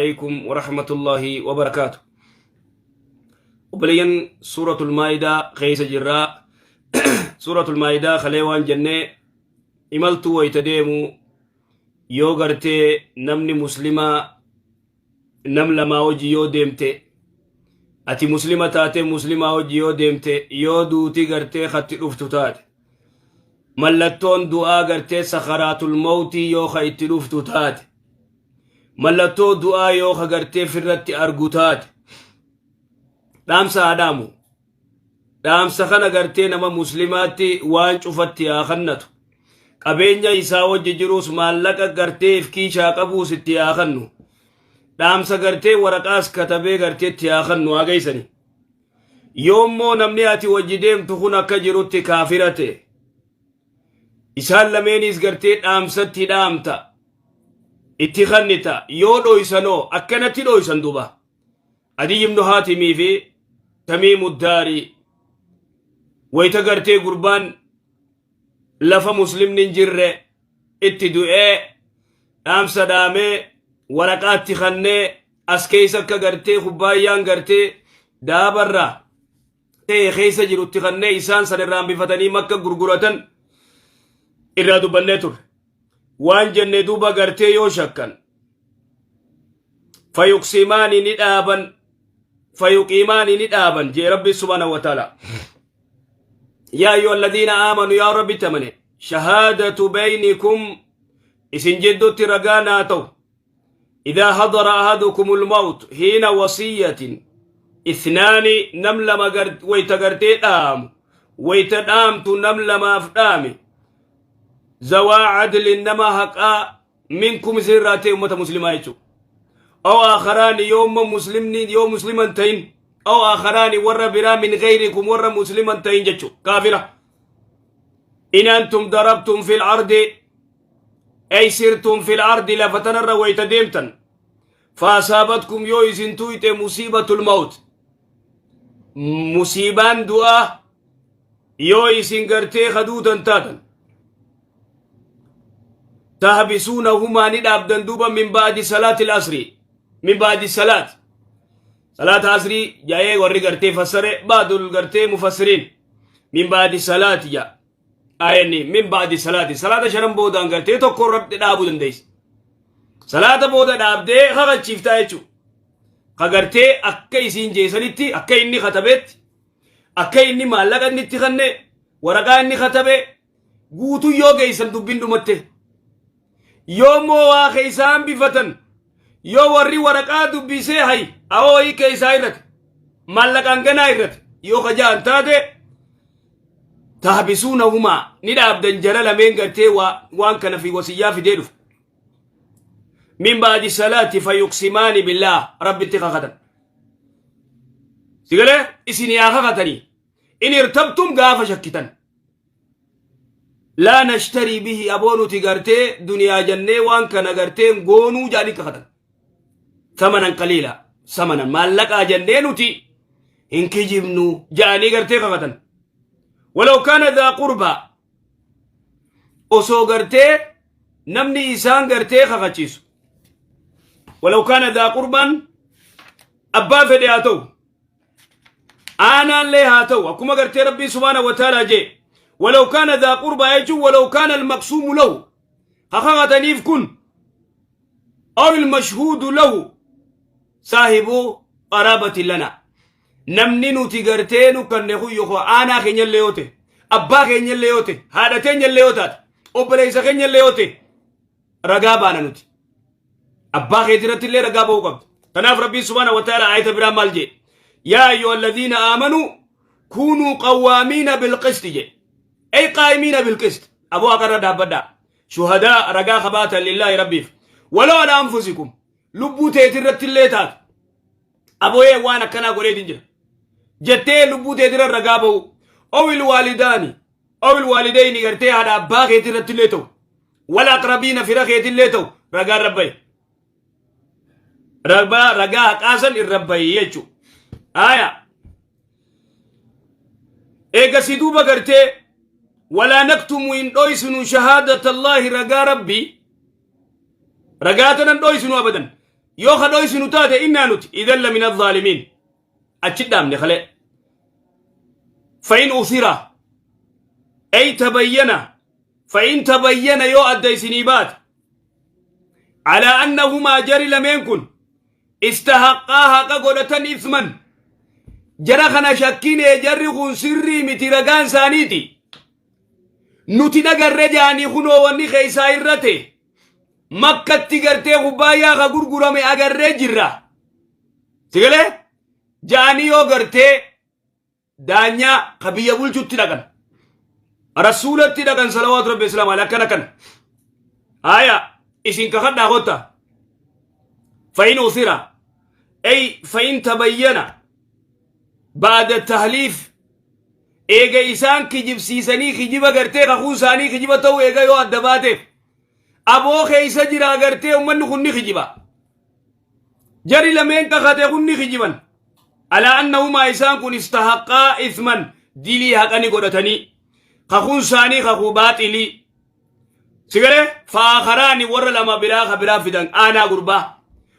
عليكم ورحمة الله وبركاته. Obboleeyyan, Suuratul Maayidaa keessa jirraa. Suuratul Maayidaa kalee waan jennee, imaltuu wayita deemu yoo gartee namni muslimaa nam lamaa hojii yoo deemte, ati muslima taatee muslimaa hojii yoo deemte, yoo duuti gartee katti dhuftu taate, mallattoon du'aa gartee sakaraatul mawtii yoo ka itti dhuftu taate, mallattoo du'aa yoo ka gartee firratti argu taate, dhaamsa haa dhaamu. Dhaamsa kana gartee nama muslimaatti waan cufatti haa kannatu. Qabeenya isaa wajji jiruus, maallaqa gartee if kiishaa qabuus itti haa kannu. Dhaamsa gartee waraqaas katabee gartee itti haa kannu, haa geessani. Yoommoo namni ati wajji deemtu kun akka jirutti kaafira ta'e, isaan lameenis gartee dhaamsatti dhaamta, itti kannita. Yoo dhoysanoo akkanatti dhoysan duba, Adiy ibnu Haatimii fi Tamiimu Daarii wayita gartee gurbaan lafa muslimni hin jirre itti du'ee, dhaamsa dhaamee waraqaatti kannee, as keessa akka gartee kubbaayyaan gartee daabarraa ta'e keessa jirutti kannee, isaan san irraa hambifatanii Makka gurguratan irraa dubbannee turre. Waan jenne duuba, gartee yoo shakkan fayuqsimaani ni dhaaban, fayuqiimaani ni dhaaban jee Rabbi subhaanahu wa ta'ala. Yaa ayyuha alladhiina aamanu, yaa Rabbi tamane, shahaadatu baynikum, isin jiddutti ragaa naa ta'u, idaa hadara ahadukum ulmawt hiina wasiyyatin ithnaani, nam lama wayta gartee dhaamu, wayta dhaamtu nam lamaaf dhaami, zawaa cadlin, nama haqaa, minkum, isin irraa ta'e, ummata muslimaa jechuudha. Aw aakharaani, yoomma muslimni yoo musliman ta'in, aw aakharaani, warra biraa, min gayrikum, warra musliman ta'in jechuudha, kaafira. In antum darabtum fil ardi, ay sirtum fil ardi, lafa tanarra wayta deemtan, faasaabatkum, yoo isin tuyxe, musiibatul mawt, musiibaan du'aa yoo isin gartee kaduutan taatan, tahbisuunahumaa, ni dhaabdan duuba, min ba'di salaati al-asri, min ba'di salaat, salaata asrii jaa'ee warri gartee fassare, ba'dul gartee mufassiriin, min ba'di salaati ja ayenni, min ba'di salaati, salaata shanan boodaan gartee tokko irratti dhaabuu dandeessa. Salaata booda dhaabdee kakachiiftaa jechuu, ka gartee akka isiin jeesanitti, akka inni katabetti, akka inni maallaqa inni itti kanne, waraqaa inni katabe guutuu yoo geessan dubbiin dhumatte. Yoommoo waa keessaa hambifatan, yoo warri waraqaa dubbisee hay awoo keessaa irrate, maallaqaan ganaa irrate yoo kajaan taate, tahbisuunahumaa, ni dhaabdan jara lameen gartee waan kana fi wasiyyaa fidee dhufe, min ba'di salaati, fayuqsimaani billaah, Rabbitti kakatan. Sigalee isin yaa kakatanii, in irtabtum, gaafa shakkitan, laa nashtarii bihi, aboo nuti gartee duniyaa jennee waan kana gartee goonuu jedhanii kakatan, samanan qaliila, samanan maallaqaa jennee nuti hin kijibnu jedhanii gartee kakatan. Walaw kaana daa qurbaa, osoo gartee namni isaan gartee kakachiisu, walaw kaana daa qurbaan, abbaa fedhe haa ta'u, aanaallee haa ta'u, akkuma gartee Rabbiin subhaana wa ta'ala jee, walaw kaana daa qurbaa jechuun walaw kaana almaqsuumu lahu, kakataniif kun, aw ilmashhuudu lahu saahibu qaraabati lana, namni nuti gartee nu kanne kun yookaan aanaa keenyallee yoo ta'e, abbaa keenyallee yoo ta'e, haadha teenyallee yoo taate, obboleessa keenyallee yoo ta'e, ragaa baana nuti. Abbaa keetirratti illee ragaa ba'uu qabda. Kanaaf Rabbiin subhaana wa ta'ala ayata biraa maal jedhe? Yaa ayyuha alladhiina aamanuu kuunuu qawwaamiina bilqisti jedhe, ay qaa'imiina bilqist, aboo haqarra dhaabbadhaa, shuhadaa, ragaa kabaatan, lillaahi, Rabbiif, waloo ala anfusikum, lubbuu teetirratti illee taatu, abooyee waan akkanaa godheetin jira jettee lubbuu teetirra ragaa ba'u, owil waalidaani, owil waalidayni, gartee haadha abbaa keetirratti illee ta'u, wal aqrabiina, fira keetillee ta'u, ragaa irra bahi, ragaa haqaasan irra bahi jechuu. Aya, eegasi duuba gartee walaa naktumu, hin dhoysinu, shahaadata Allaahi, ragaa Rabbii, ragaa tanan dhoysinu abadan. Yoo ka dhoysinu taate innaa nuti idan lamina zaalimiin. Achi dhaabne kalee. Fa'in usira ay tabayyana fa'in tabayyana yoo adda isinii baate alaa annahumaa jari lameen kun istahaqqaa haqa godhatan isman jara kana shakkinee jarri kun sirrii miti ragaan isaaniiti nuti nagarre jaanii kunoo wanni keessaa irrate makkatti gartee kubbaayyaa ka gurgurame agarree jirra sigalee jaanii yoo gartee daanyaa ka biyya bulchutti dhaqan rasuulatti dhaqan salawaatu rabbi islaam alai akkana kana haya isin kakadhaa kotta fa'in usira ay fa'in tabayyana baada tahliif eega isaan kijibsiisanii kijiba gartee kakuun isaanii kijiba ta'uu eega yoo adda baateef aboo keessa jira gartee ummanni kun ni kijiba Jari lameen kakate kun ni kijiban. Alaa annahumaa isaan kun istahaqqaa isman dilii haqa ni godhatanii. Kakuun isaanii kakuu baaxilii. Sigalee faakaraani warra lama biraa ka biraa fidan aanaa gurbaa.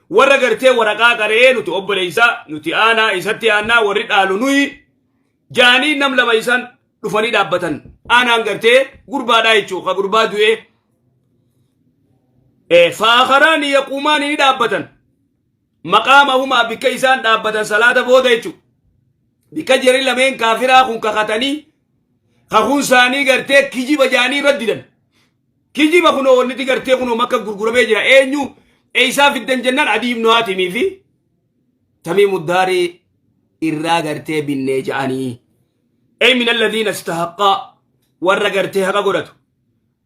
Warra gartee waraqaa qaree nuti obboleessa nuti aanaa isatti aanaa warri dhaalu nuyi jaanii nam lama isaan dhufanii dhaabbatan. Aanaan gartee gurbaadhaa jechuudha. Ka gurbaa du'ee Faakaraani yaquumaani ni dhaabbatan. Maqaamahumaa bikka isaan dhaabbatan salaata booda jechuudha. Bikka jarri lameen kaafiraa kun kakatanii kakuun isaanii gartee kijiba jaanii irra didan. Kijiba kunoo wanniti gartee kunoo makka gurguramee jira. Eenyu eessaa fiddan jennaan Adii ibnu Haatimii fi Tamiimu Daarii irraa gartee binnee ja'anii. Ey min alladhiina istahaqqaa warra gartee haqa godhatu.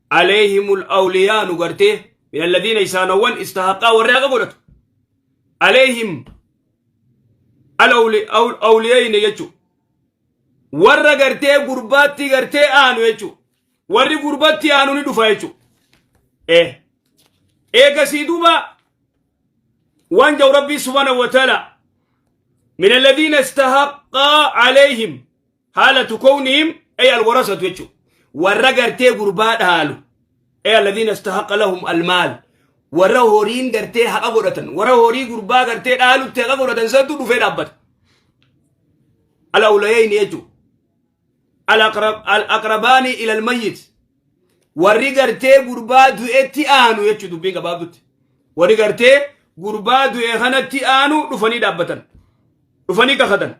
Aleeyhimul awliyaanu gartee min alladhiina isaanowwan istahaqqaa warri haqa godhatu. Aleeyhim al awliyayni jechu warra gartee gurbaatti gartee aanu jechu warri gurbatti aanu ni dhufa jechu. Eegasii duuba waan jau rabbii subhaanahu wa ta'ala min alladhiina istahaqqaa aleeyhim haalatu kownihim ay alwarasatu jechu warra gartee gurbaa dhaalu ay alladhiina istahaqqa lahum almaal warra horiin gartee haqa godhatan warra horii gurbaa gartee dhaalutti haqa godhatan santu dhufee dhaabbata alawlayayni jechu alaqrabaani ila almayyit warri gartee gurbaa du'etti aanu jechu dubbiin gabaabdutti warri gartee gurbaa du'e kanatti aanu dhufanii dhaabbatan dhufanii kakatan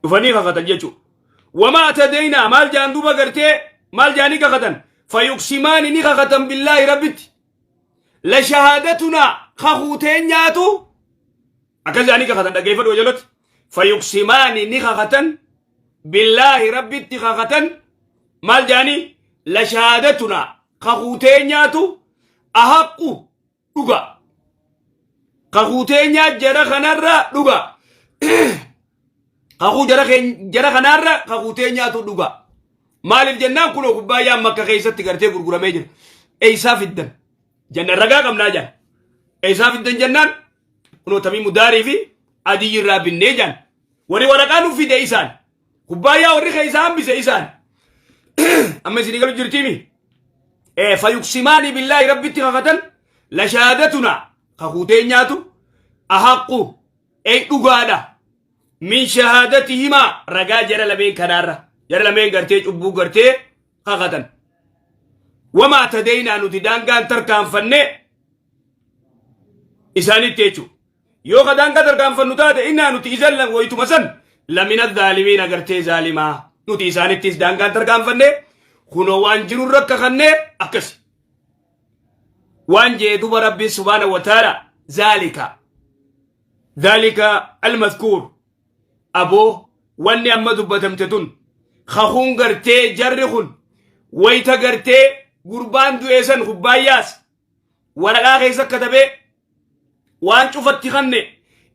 dhufanii kakatan jechuudha. Wamaa atadeynaa maal jaan duuba gartee maal jaanii kakatan fayuqsimaani ni kakatan billaahi rabbitti la shahaadatunaa kakuu teenyaatu akkas jaanii kakatan dhaggeeffadhu wajalatti fayuqsimaani ni kakatan billaahi rabbitti kakatan maal jaanii la shahaadatunaa kakuu teenyaatu ahaqqu dhuga kakuu teenyaa jara kanarra dhuga kakuu jara jara kanarra kakuu teenyaatu dhuga maaliif jennaan kunoo kubbaayyaan makka keessatti gartee gurguramee jira eeysaa fiddan jannan ragaa qabnaa jaan eeysaa fiddan jennaan kunoo tamiimu daarii fi adiyyi irraa binnee jaan warri waraqaa nu fide isaan kubbaayyaa warri keessaa hambise isaan amma isinii galu jirtiimi fayuqsimaani billaahi rabbitti kakatan la shahaadatuna kakuu teenyaatu ahaqqu ey dhugaadha min shahaadatihimaa ragaa jara lameen kanaarra jara lameen gartee cubbuu gartee kakatan wamaa tadeynaa nuti daangaan tarkaanfanne isaanitti jechuudha Yoo ka daangaa tarkaanfannu taate innaa nuti isan wayituma san lamina zaalimiin agartee zaalimaa nuti isaanittis daangaan tarkaanfanne kunoo waan jiru rakka kannee akkasi. Waan jee duba rabbiin subhaana wa ta'ala zaalika zaalika almadkuur aboo wanni amma dubbatamte tun kakuun gartee jarri kun wayita gartee gurbaan du'ee san kubbaayyaas waraqaa keessa katabee waan cufatti kanne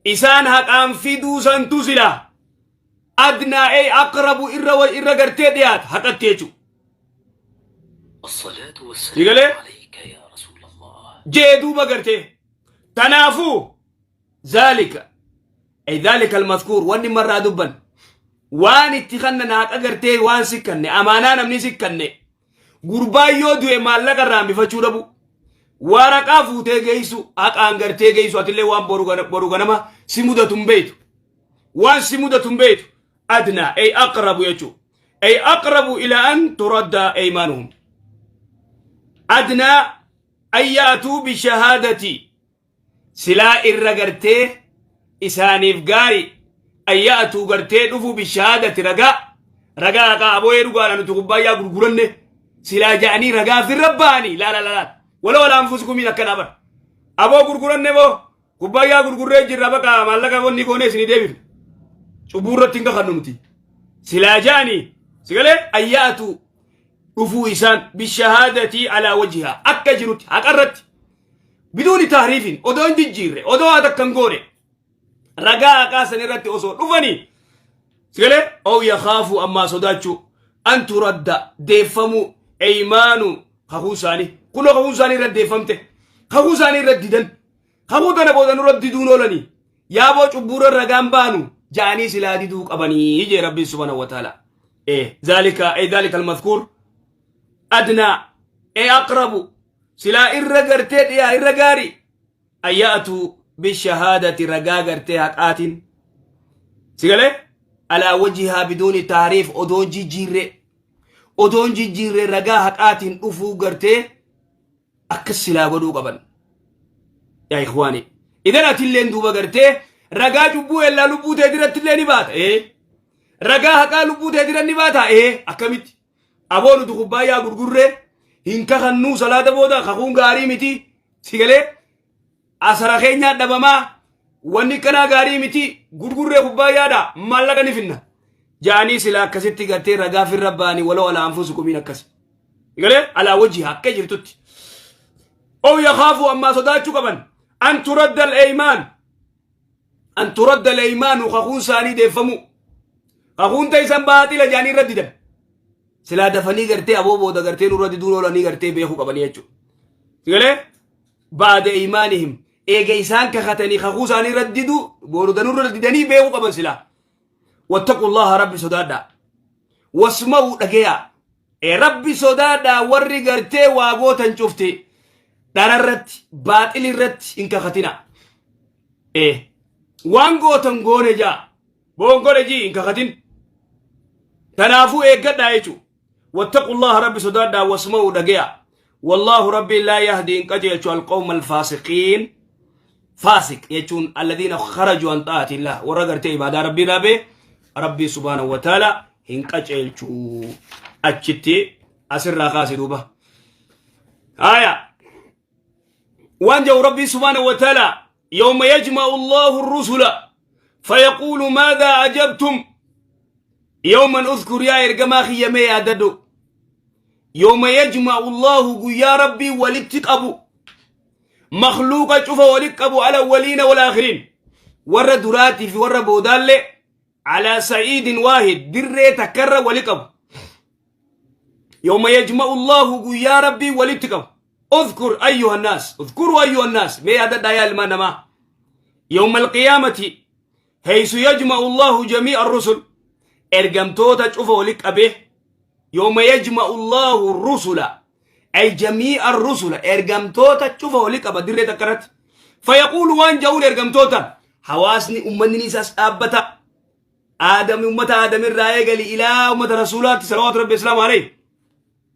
isaan haqaan fiduu santu sila adnaa ey aqrabu irra irra gartee dhiyaata haqatti jechuudha. الصلاة والسلام Digalee? عليك يا رسول الله Jee duuba gartee tanaafuu zaalika ay zaalika almadkuur wanni marraa dubban waan itti kannan haqa gartee waan sikkanne amaanaa namni sikkanne gurbaan yoo du'e maallaqa irraa hambifachuu dhabu. Waraqaa fuutee geessu haqaan gartee geessu atillee waan boru ganama si mudatu hin beektu. Waan si mudatu hin beektu. Adnaa ay aqrabu jechuudha. Ay aqrabu ila an turadda aymaanuhum. Adnaa an yaatuu bishahaadati silaa irra gartee isaaniif gaari an yaatuu gartee dhufu bishahaadati ragaa ragaa haqaa abooyee dhugaadha nuti kubbaayyaa gurguranne silaa ja'anii ragaa firra ba'anii laala laala wala wala anfusukumiin akkanaa bara aboo gurguranne boo kubbaayyaa gurgurree jirra baqa maallaqa wanni goonee isinii deebifne cubbuu irratti hin kakannu nuti silaa ja'anii sigalee an yaatuu dhufuu isaan bishahaadatii alaa wajhihaa akka jirutti haqarratti biduuni tahriifin odoo hin jijjiirre odoo haa takka hin goone ragaa haqaa san irratti osoo dhufanii sigalee ow yakaafu ammaa sodaachuu an turadda deeffamuu eymaanu kakuu isaanii kunoo kakuu isaanii irra deeffamte kakuu isaanii irra didan kakuu tana booda nurra diduun oolanii yaaboo cubbuurra ragaan baanu ja'anii silaa diduu qabanii jee rabbiin subhaanahu wa ta'ala zaalika ay zaalika almadkuur adnaa ee aqrabu silaa irra gartee dhiyaa irra gaari an ya'tu bishahaadati ragaa gartee haqaatiin sigalee alaa wajihaa biduuni taariif odoon jijjiirre odoon jijjiirre ragaa haqaatiin dhufuu gartee akkas silaa godhuu qaban yaa ikhwaani idan atilleen duuba gartee ragaa cubbuu ellaa lubbuu tee dirattillee ni baata ee ragaa haqaa lubbuu tee diran ni baata ee akkamitti aboo nuti kubbaayyaa gurgurree hin kakannuu salaata booda kakuun gaarii miti sigalee asara keenyaa dhabamaa wanni kanaa gaarii miti gurgurree kubbaayyaadha maallaqa ni finna jaanii sila akkasitti gartee ragaa firra baanii waloo alaa anfusukumiin akkasi galee alaa wajji akka jirtutti ow yakaafu ammaa sodaachuu qaban an turadda al-eymaan an turadda al-eymaanu kakuun isaanii deeffamu kakuun teessan baaxila jaanii irra didan silaa dafanii gartee aboo booda gartee nurra diduun oolanii gartee beekuu qabanii jechuudha galee baada imaanihim eega isaan kakatanii kakuu isaanii irra didu booda nurra didanii beekuu qaban silaa wattaqullaha rabbi sodaadhaa wasma'uu dhageyaa ee rabbi sodaadhaa warri gartee waa gootan cufti dhararratti baaxili irratti hin kakatina ee waan gootan goone jaa boon godhe jii hin kakatin tanaafuu eeggadhaa jechuu wattaqullaha rabbi sodaadhaa wasma'uu dhageya wallaahu rabbi laa yahdi hin qajeelchu alqawma alfaasiqiin faasiq jechuun alladhiina kharaju an xaa'ati illah warra gartee ibaadaa rabbii dhaabee rabbii subhaanahu wa ta'ala hin qajeelchu achitti asirraa kaasi duuba aya waan jedhu rabbii subhaanahu wa ta'ala yawma yajma'u allahu rusula fayaquulu maadhaa ajabtum yawman udhkur yaa ergamaa kiyya mee yaadadhu yawma yajma'u allahu guyyaa rabbii walitti qabu makhluuqa cufa walitti qabu ala waliina wal aakhiriin warra duraatii fi warra boodaallee alaa sa'iidin waahid dirree takkarra wali qabu yawma yajma'u allahu guyyaa rabbii walitti qabu اذكر أيها الناس اذكروا أيها الناس ما يعدد يا المنما يوم القيامة حيث يجمع الله جميع الرسل ارجمتوتا شوفوا ولك أبيه يوم يجمع الله الرسل أي جميع الرسل ارجمتوتا شوفوا ولك أبا دري تكرت فيقول وان جاول ارجمتوتا حواسني أمني نساس أبتا آدم أمة آدم الرأي قال إلى أمة رسولات صلوات ربي السلام عليه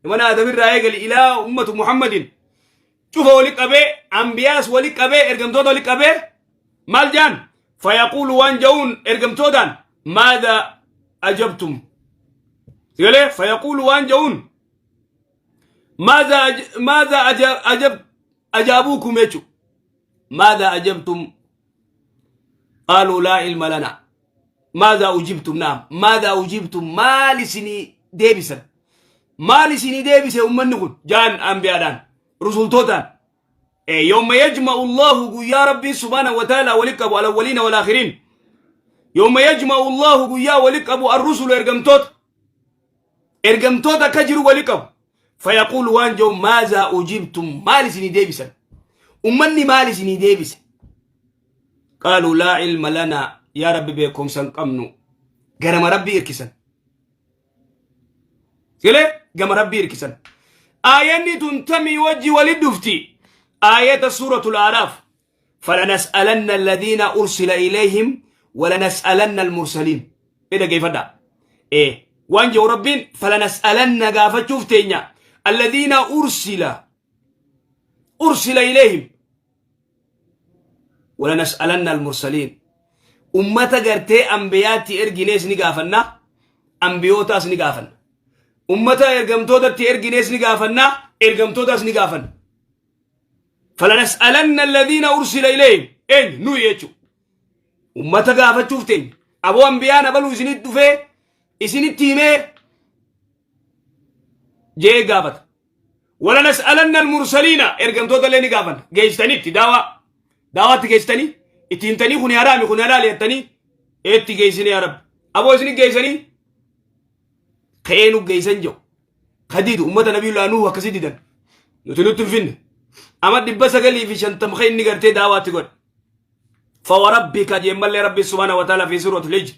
mana Aadam irraa eegali ilaa ummatu Muhammadin cufa wali qabee ambiyaas wali qabee ergamtoota wali qabee maal jaan fayaquulu waan ja'uun ergamtootaan maada ajabtum galee fayaquulu waan ja'uun maada maada ajab ajaabuukum jechu maada ajabtum qaaluu laa ilma lana maadhaa ujibtum naam maadhaa ujibtum maal isinii deebisan maal isinii deebise ummanni kun jaan anbiyaadhaan rusultootaan yawma yajma'u allahu guyyaa rabbiin subhaanahu wa ta'ala wali qabu alawwaliina wal aakhiriin yawma yajma'u allahu guyyaa wali qabu arrusulu ergamtoota ergamtoota akka jiru wali qabu fayaquulu waan jedhu maazaa ujibtum maal isinii deebisan ummanni maal isinii deebise qaaluu laa ilma lanaa yaa rabbi beekumsa hin qabnu garama rabbii irkisan galee gama rabbii irkisan aayanni tun tamii wajji walit dhufti. Aayata Suuratul Aaraaf, falanas'alanna alladhiina ursila ilayhim walanas'alanna almursaliin. Mee dhageeffadhaa. Ee waan jedhu Rabbiin, falanas'alanna gaafachuuf teenya, alladhiina ursila ilayhim walanas'alanna almursaliin. Ummata gartee ambiyaatti erginees ni gaafanna, ambiyootaas ni gaafanna. Ummata ergamtootatti erginees ni gaafanna, ergamtootaas ni gaafanna. Falanas'alanna alladhiina ursila ilayhim, eenyu? Nuyi jechuudha. Ummata gaafachuuf teenya. Aboo, ambiyaan abaluu isinitti dhufee isinitti himee jee gaafata. Walanas'alanna almursaliina, ergamtoota illee ni gaafanna. Geessitaniitti daawaa daawaatti geessitanii itti himtanii, kuni haraami, kuni halaali jettanii eetti geessine yaa Rabbi. Aboo, isinit geessanii ka'ee nu geessan jedhu. Kadiidu ummata Nabiyullaa Nuuh akkasii didan. Nuti nutti hin finne. Ama 950 kan inni gartee daawaatti godhe. فوربك جمال ربي سبحانه وتعالى في سورة الحجر،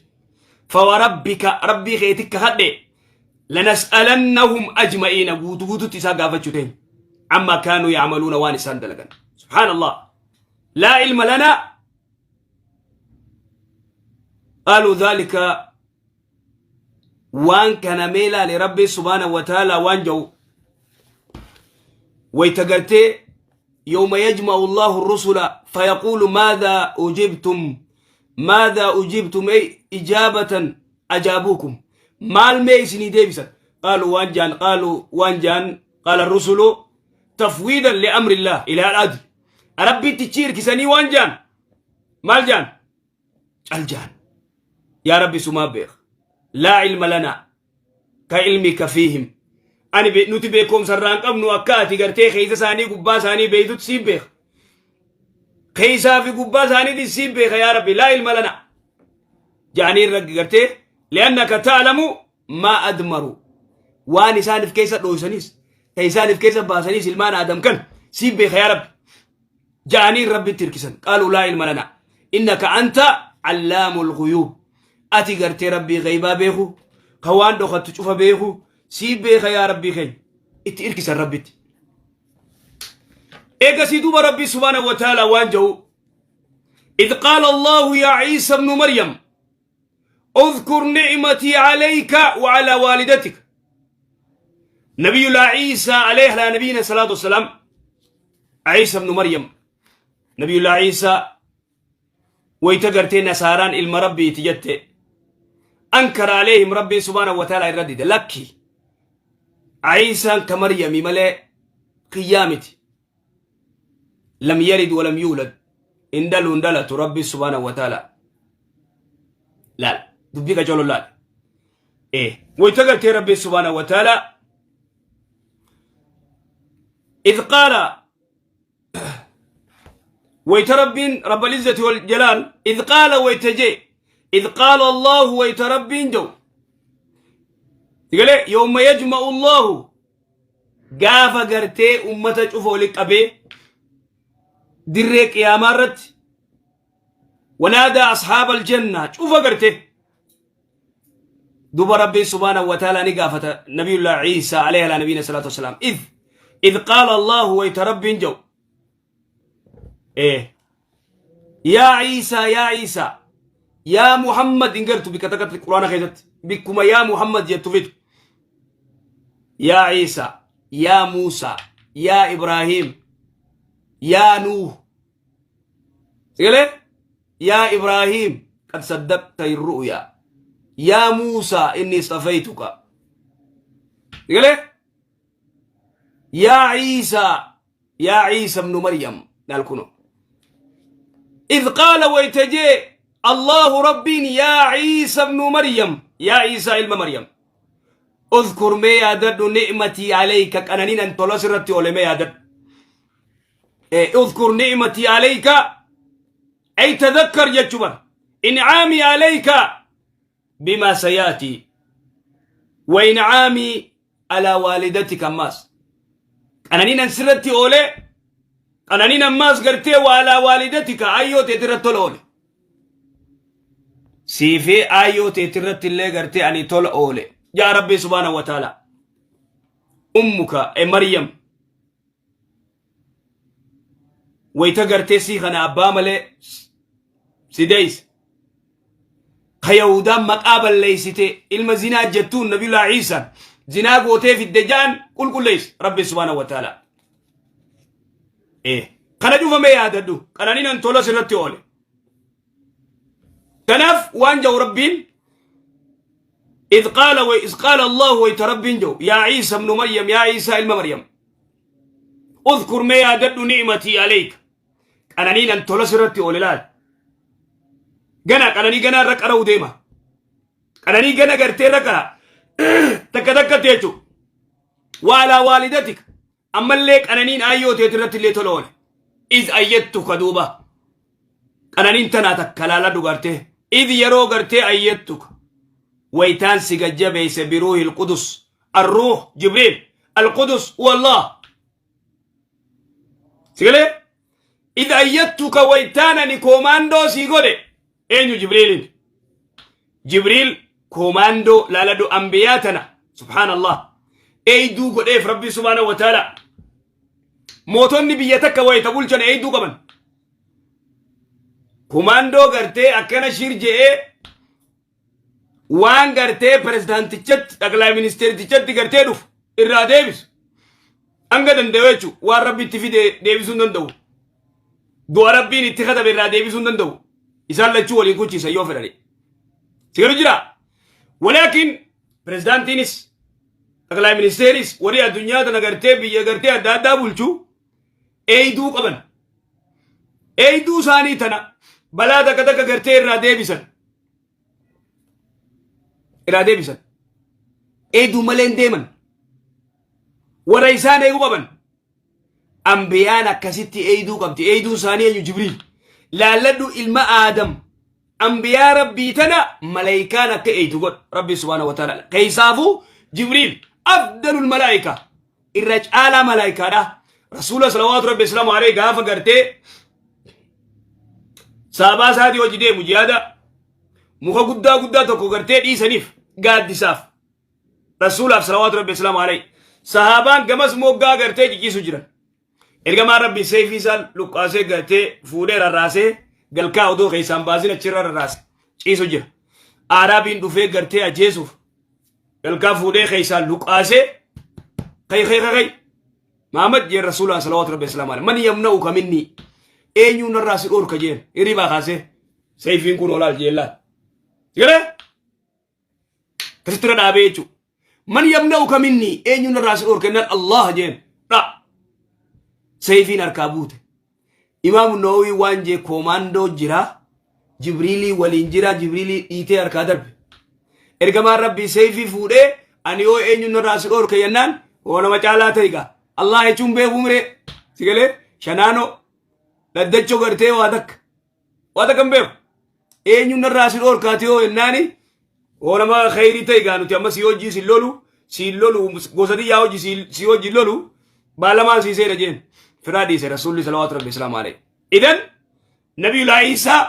فوربك ربي خيتك هدي، لنسألنهم أجمعين، قوتو قوتو تسا قافتشتين، عما كانوا يعملون، وان إسان دلقا. سبحان الله، لا علم لنا، قالوا ذلك. وان كان ميلا لربي سبحانه وتعالى وان جو ويتقرتي يوم يجمع الله الرسل فيقول ماذا أجبتم، ماذا أجبتم، أي إجابة أجابوكم، maal mee isinii deebisan؟ قالوا وانجان، قالوا وانجان، قال الرسل تفويضا لأمر الله إلى العدل، ربي تشير كسني وانجان مال جان الجان يا ربي سما بيخ، لا علم لنا كعلمك فيهم. Ani nuti beekumsarraan qabnu akka ati gartee keessa isaanii gubbaa isaanii beeytutti siif beeka. Keessaa fi gubbaa isaaniitti siif beeka yaa Rabbi، لا علم لنا ja'anii irra gartee، لأنك تعلم ما أضمروا، waan isaaniif keessa dhooysanis ka isaaniif keessa baasaniis ilmaan Aadam kan siif beeka yaa Rabbi ja'anii Rabbitti hirkisan. قالوا لا علم لنا إنك أنت علام الغيوب، ati gartee Rabbii ghaybaa beeku, ka waan dhokattu cufa beeku, siif beeka yaa Rabbii keenya, itti hirkisan Rabbitti. Eegasii duuba Rabbii سبحانه وتعالى waan jedhu: إذ قال الله يا عيسى ابن مريم اذكر نعمتي عليك وعلى والدتك. نبي الله عيسى عليه على نبينا الصلاة والسلام، عيسى ابن مريم، نبي الله عيسى، ويتقرتي نصاران ilma Rabbii tijette، أنكر عليهم ربي سبحانه وتعالى الردد لك عيسى كمريم ملئ قيامتي، لم يلد ولم يولد، اندلوا اندلت ربي سبحانه وتعالى. لا دبيك جلو لا إيه ويتقرتي ربي سبحانه وتعالى إذ قال، ويتربين رب العزة والجلال، إذ قال ويتجي، إذ قال الله ويتربين جو تقول يوم يجمع الله، gaafa gartee ummata cufa walitti qabee dirree qiyaamaa irratti، ونادى أصحاب الجنة، cufa gartee duba Rabbii سبحانه وتعالى ni gaafata نبي الله عيسى عليه على نبينا الصلاة والسلام. إذ قال الله، wayta Rabbiin jau إيه يا عيسى، يا عيسى، يا محمد، إن قرتو بك تكت القرآن خيزت بكما يا محمد يتفيد، يا عيسى، يا موسى، يا إبراهيم، يا نوح، يا إبراهيم قد صدقت الرؤيا، يا موسى إني اصطفيتك، يا عيسى، يا عيسى ابن مريم. نالكنو إذ قال ويتجي الله ربي يا عيسى ابن مريم، يا عيسى ilma مريم، اذكر mee yaadadhu، نعمتي عليك، qananiin an tola sirratti oole mee yaadadhu. اذكر نعمتي عليك، أي تذكر جتشبر إنعامي عليك بما سيأتي وإنعامي على والدتك. ammaas qananiin an sirratti oole، qananiin ammaas gartee وعلى والدتك، ayyoo teetirratti tola oole, siifee ayyoo teetirratti illee gartee ani tola oole yaa Rabbi سبحانه وتعالى. أمك أي مريم. Wayta gartee sii kana abbaa malee si deeyse. Ka Yahudaan maqaa balleeysite ilma zinaa jettuun Nabiyullaa Iisaan zinaa gootee fidde ja'an qulqulleeyse Rabbi subhaanahu wa ta'ala. Ee kana cufamee yaadadhu qananiin tola sirratti oole. Kanaaf waan ja'u Rabbiin إذ قال وإذ قال الله ويتربين جو يا عيسى ابن مريم يا عيسى ilma مريم اذكر ما يادد نعمتي عليك qananiin an tola sirratti oole laal gana qananii gana irra qara'u deema qananii gana gartee irra qara takka takkatti jechuudha وعلى والدتك ammallee qananiin aayyoo teet irratti illee tola oole إذ أيدتك duuba qananiin tanaa takka laaladhu gartee إذ yeroo gartee أيدتك waytaan si gajjabeeyse بروح القدس الروح جبريل القدس هو الله sigalee إذ أيدتك waytaan ani koomaandoo sii godhe eenyu Jibriilin Jibriil koomaandoo laaladhu ambiyaa tana سبحان الله eeyduu godheef Rabbi سبحانه وتعالى mootonni biyya takka wayita bulchan eeyduu qaban kumaandoo gartee akkana shir je'ee waan gartee pirezidaantichatti xaqlaa ministeertichatti gartee dhufu irraa deebisu hanga danda'u jechu waan Rabbi itti fide deebisuu hin danda'u du'a Rabbiin itti katabe irraa deebisuu hin danda'u isaan lachuu waliin kuchiisan yoo fedhani sigaru jira walaakin pirezidaantiinis xaqlaa ministeeris warri addunyaa tana gartee biyya gartee adda addaa bulchu eeyduu qaban eeyduu isaanii tana balaa takka takka gartee irraa deebisan eeyduu malee hin deeman warra isaan eeguu qaban ambiyaan akkasitti eeyduu qabdi. Eeyduun isaanii eenyu? Jibriil. Laalladhu, ilma Aadam ambiyaa Rabbii tana malaayikaan akka eeydu godhu Rabbi سبحانه وتعالى. Keessaafuu Jibriil أفضل الملائكة irra caalaa malaayikaadha. Rasuula صلوات ربي وسلامه عليه gaafa gartee saabaa isaatii hojii deemu jihaada muka guddaa guddaa tokko gartee dhiisaniif gaaddisaaf rasuulaaf صلوات ربي وسلامه عليه. Sahaabaan gamas moggaa gartee ciciisu jiran. Ergamaan Rabbii seefii isaa luqqaasee gartee fuudhee rarraasee galkaa odoo keessaan baasin achirra rarraase ciisu jira. Aaraabiin dhufee gartee ajjeesuuf galkaa fuudhee keessaan luqqaasee kay kay kay Mahamad jeen rasuulaa صلوات ربي وسلامه عليه من يمنعك مني eenyuun narraa si dhorka jeen hirribaa kaasee seefiin kun olaal jeen laal. Sigalee? Akkasitti irra dhaabee jechuudha. من يمنعك مني eenyuun narraa si dhorka jennaan Allah jeen dha. Seefiin harkaa buute. Imaamu Nawawi waan jee koomaandoo jira. Jibriilii waliin jira. Jibriilii dhiitee harkaa darbe. Ergamaan Rabbii seefii fuudhee ani yoo eenyuun narraa si dhorka jennaan hoo nama caalaa ta'e gaa. Allah jechuun beekuu miree. Sigalee shanaanoo dhaddachoo gartee waa takka. Waa takka hin beeku. Eenyuun narraa si dhorkaati yoo jennaani hoo nama khayrii ta'e gaa nuti amma si hojii si lolu si lolu gosa xiyyaa hojii si hojii lolu baalamaan si seera jeen firaa dhiise rasuulli صلوات ربي وسلامه عليه. إذن nabiyullah Iisaa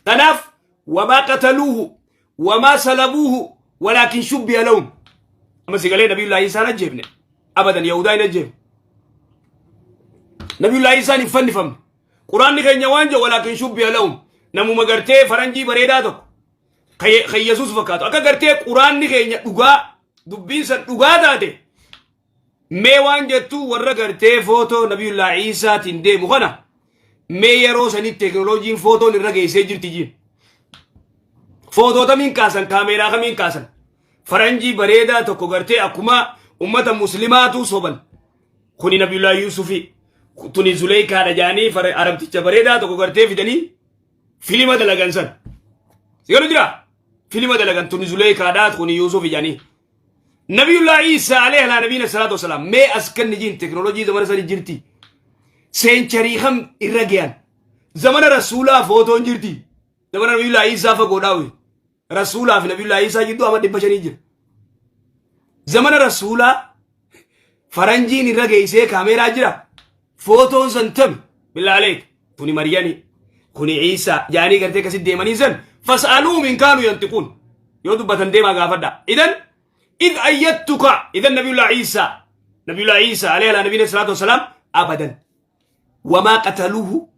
kanaaf وما قتلوه وما صلبوه ولكن شبه لهم. Amma si galee nabiyullah Iisaan ajjeefne abadan Yahudaa hin ajjeefne. Nabiyullah Iisaan hin fannifamne. Quraanni keenya waan jedhu ولكن شبه لهم namuma gartee faranjii bareedaa tokko kan Yesuus fakkaatu akka gartee quraanni keenya dhugaa dubbiin san dhugaa taate mee waan jettu warra gartee footoo nabiyullaa Iisaatiin deemu kana mee yeroo sanitti teekinooloojiin footoon irra geessee jirti jiin. Footoo kamiin kaasan, kaameeraa kamiin kaasan? Faranjii bareedaa tokko gartee akkuma ummata muslimaatu soban. Kuni nabiyullaa Yuusufi tuni Zuleykaadha jaanii arabticha bareedaa tokko gartee fidanii filima dalagan san. Sigalu jira? Filima dalagan tuni Zuleykaadhaa kuni Yuusufi jaanii. Nabiyullaa Iisaa عليه على نبينا الصلاة والسلام mee as kanni jiin teekinooloojii zamana sanii jirti. Century kam irra gayan. Zamana rasuulaa footoon jirti. Zamana nabiyullaa Iisaa fagoodhaawi. Rasuulaa fi nabiyullaa Iisaa jidduu amma 500 jira. Zamana rasuulaa faranjiin irra geessee kaameeraa jira. Footoon san tami بالله عليك tuni Maryami kuni Iisaa jaanii gartee akkasitti deemanii san فاسألوهم إن كانوا ينطقون yoo dubbatan deemaa gaafadha. إذن إذ أيدتك إذن نبي الله عيسى نبي الله عيسى عليه على نبينا الصلاة والسلام أبدا. Wamaa qataluuhu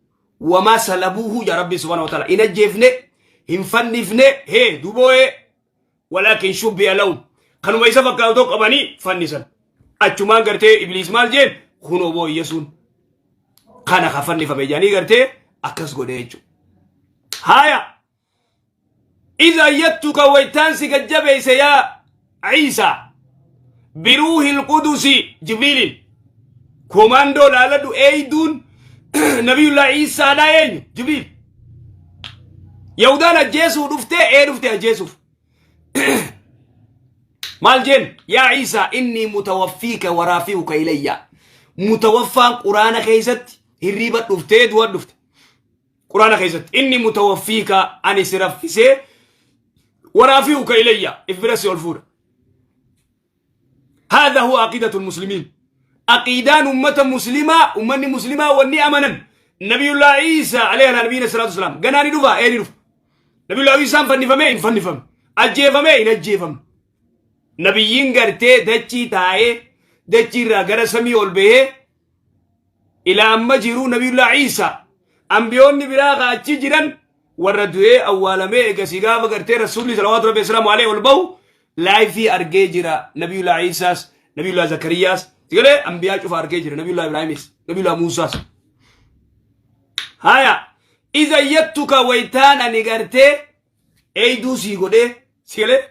wamaa salabuuhu yaa Rabbi subhaanahu wa ta'ala. Hin ajjeefne, hin fannifne, hee duboo'ee walaakin shubbi'a lahum. Kanuma isa fakkaatu tokko qabanii fannisan. Achumaan gartee Ibliis maal jeen kunoo boo Yesuun kana ka fannifame jedhanii gartee akkas godhee jechuudha. Haaya إذا أيدتك ويتان سجبيس يا عيسى بروح القدس جبريل كوماندو لالدو ايدون نبي الله عيسى لا ين جبريل يهودان أجيسو دفته ايه دفته أجيسو مال جن يا عيسى إني متوفيك ورافعك إلي متوفى قرآن خيست هريبة دفته دوار دفته Quraana keessatti inni mutawaffiika ani si raffisee waraafi'uka ilayya if bira si ol fuudha. Haadha huwa aqiidatu muslimiin. Aqiidaan ummata muslimaa ummanni muslimaa wanni amanan Nabiyullaa Iisaa alayhi ala nabiyina salaatu wasalaam ganaa ni dhufa ee ni dhufa. Nabiyullaa Iisaan fannifamee hin fannifamne. Ajjeefamee hin ajjeefamne. Nabiyyiin gartee dachii taa'ee dachii irraa gara samii ol bahee Ilaa amma jiruu Nabiyullaa Iisaa ambiyoonni biraa ka achi jiran warra du'ee awwaalamee eegasii gaafa gartee Rasuulli salawaatu rabbi wasalaamu alayhi ol bahu laayifii argee jira. Nabiyullaa Iisaas Nabiyullaa Zakariyaas sigalee ambiyaa cufa argee jira. Nabiyullaa Ibraahimis Nabiyullaa Muusaas. Haya iza yattuka waytaan ani gartee eeyduu sii godhee sigalee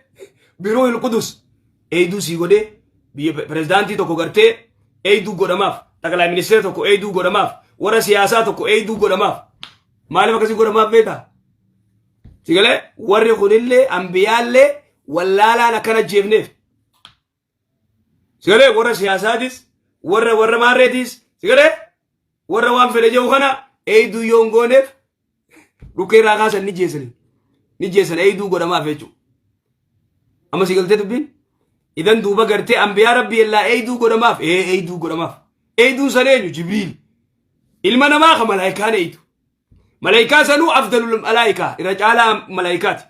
biruuhil qudus eeyduu sii godhee biyya pirezidaantii tokko gartee eeyduu godhamaaf xaqalaa ministeera tokko eeyduu godhamaaf warra siyaasaa tokko eeyduu godhamaaf maaliif akkasii godhamaaf beektaa sigalee warri kunillee ambiyaallee wallaalaan akkana jeefneef sigalee warra siyaasaatis warra warra maarreetis sigalee warra waan fedhe jedhu kana eeyduu yoo hin gooneef dhukkee irraa kaasan ni jeesani ni jeesan eeyduu godhamaaf jechuudha. Amma si galtee dubbiin idan duuba gartee ambiyaa rabbii illaa eeyduu godhamaaf ee eeyduu godhamaaf eeyduun san eenyu jibriil ilma namaa ka malaayikaan eeydu malaayikaa sanuu afdalul malaayikaa irra caalaa malaayikaati.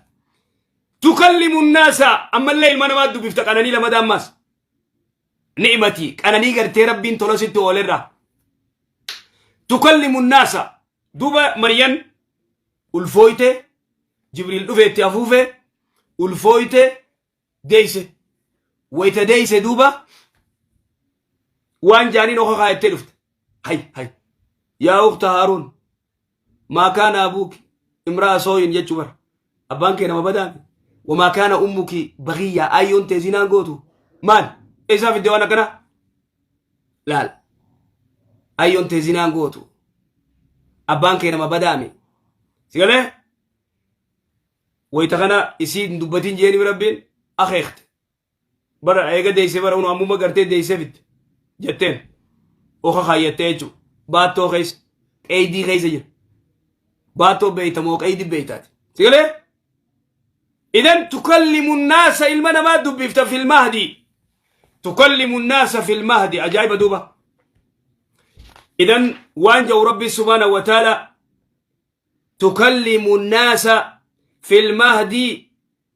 Tukallimu naasa ammallee ilma namaa dubbifta qananii lamada ammaas ni'matii qananii gartee rabbiin tola sitti oolerraa tukallimu naasa duuba Maryan ulfooyte Jibriil dhufe itti afuufe ulfooyte deeyse wayta deeyse duuba waan jaaniin oka kaayattee dhufte hay hay yaa ukta Haaruun maa kaana abuuki imra'a sooyin jechuu bara abbaan kee nama badaami wamaa kaana ummuki bagiyyaa ayyoon tee zinaan gootu maal eessaa fidde waan akkana laal ayyoon tee zinaan gootu abbaan kee nama badaami si galee wayta kana isii hin dubbatin jeeni rabbiin akeekte bara eega deeyse bara unu ammuma gartee deeyse fidde jetteen oka kaayyattee jechuudha baattoo keessa qeydii keessa jira baattoo beeyta moo qeydii beeytaati si galee idan tukallimu naasa ilma namaa dubbifta fil mahdi tukallimu naasa fil mahdi ajaa'iba duuba idan waan jedhu rabbi subhaanahu wa ta'ala tukallimu naasa fil mahdi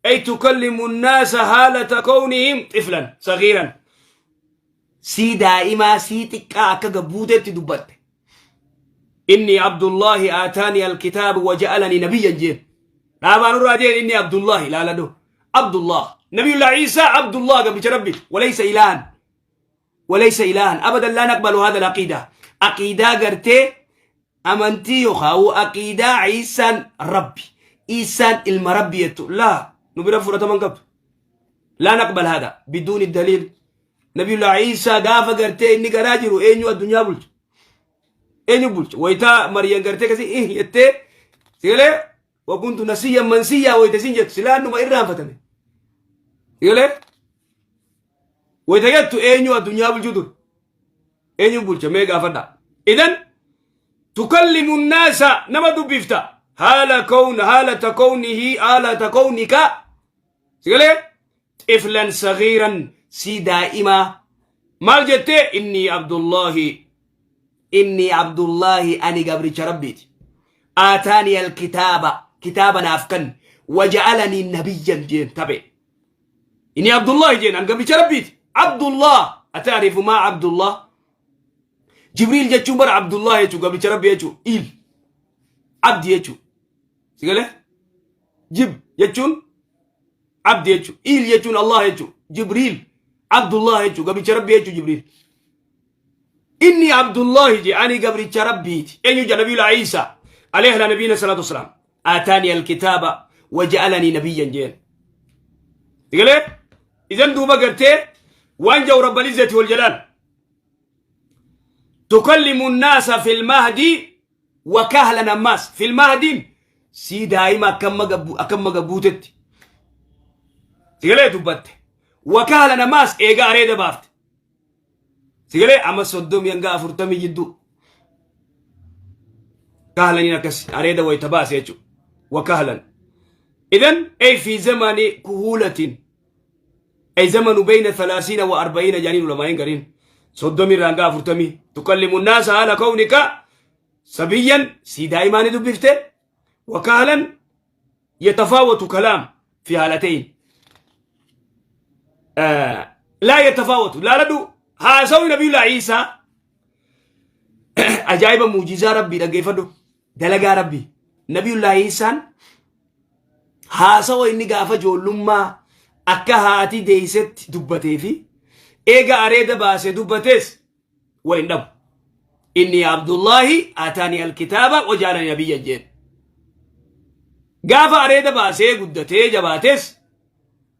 ay tukallimu naasa haalata kawnihim xiflan sagiiran sii daa'imaa sii xiqqaa akka gabbuuteetti dubbatte inni abdullaahi aataani alkitaaba waja'alanii nabiyyan jeen dhaabaan irraa jeen inni abdullaahi laaladhu abdullah nabiyullah ciisaa abdullah gabricha rabbi walaysa ilaahan walaysa ilaahan abadan laa naqbalu hada alaqiida aqiidaa gartee amantii yookaan aqiidaa ciisaan rabbi ciisaan ilma rabbi jettu laa nu bira fudhataman qabdu laa naqbal hada biduuni daliil nabiyullah ciisaa gaafa gartee inni garaa jiru eenyu addunyaa bulcha eenyu bulcha waytaa mariyam gartee kasi ih jettee sigalee wakuntu nasiyyan mansiyyaa wayta isin jettu silaa numa irraanfatame sigalee wayta jettu eenyu addunyaa bulchuu ture eenyu bulcha mee gaafadha idan tukallimu nnaasa nama dubbifta haala kown haalata kownihi haalata kownika sigalee xiflan sagiiran sii daa'imaa maal jettee innii abdullaahi innii abdullaahi ani gabricha rabbiiti aataanii alkitaaba kitaaba naaf kanne waja'alanii nabiyyan jeen tabe inni abdullaahi jeen an gabricha rabbiiti abdullah ataarifu maa abdullah Jibriil jechuun bara Abdullah jechuu, gabricha Rabbi jechuu, il abdi jechuu. Si galee? Jib jechuun abdi jechuu, il jechuun Allah jechuu, Jibriil Abdullah jechuu, gabricha Rabbi jechuu Jibriil. Inni Abdullahi je, ani gabricha Rabbiiti. Eenyu jedha? Nabiyyu Iisaa alayhi ala nabiyina salaatu wasalaam. Aataani alkitaaba waja'alanii nabiyyan jeen. Si galee? Idan duuba gartee waan ja'u Rabbal izzati wal jalaal. Tukallimu nnaasa fil mahdi wa kahlan, ammaas fil mahdiin sii daa'ima akkamma gabbuutetti. Si galee? Dubbatte. Wa kahlan, ammaas eega areeda baafte. Si galee? Amma 30 hanga 40 jidduu. Kahlaniin akkas areeda wayita baase jechuudha. Wa kahlan. Idan ay fi zamani kuhulatin, ay zamanu bayna 30 wa 40 jedhaniin ulamaa'in gariin, 30 irraa hanga 40. Tukallimu naasa haala kawnika sabiyyan, sii daa'imaani dubbifte. Wa kahlan yatafaawatu kalaam fi haalatayn laa yatafaawatu. Laaladhu, haasawi nabiyullah Iisaa ajaa'iba, muujizaa Rabbii dhaggeeffadhu, dalagaa Rabbii. Nabiyullah Iisaan haasawa inni gaafa ijoollummaa akka haati deeysetti dubbatee fi eega areeda baasee dubbatees wal hin dhabu. Inni Abdullaahi ataani alkitaaba wajaalani nabiyyan jeen. Gaafa areeda baasee guddatee jabaates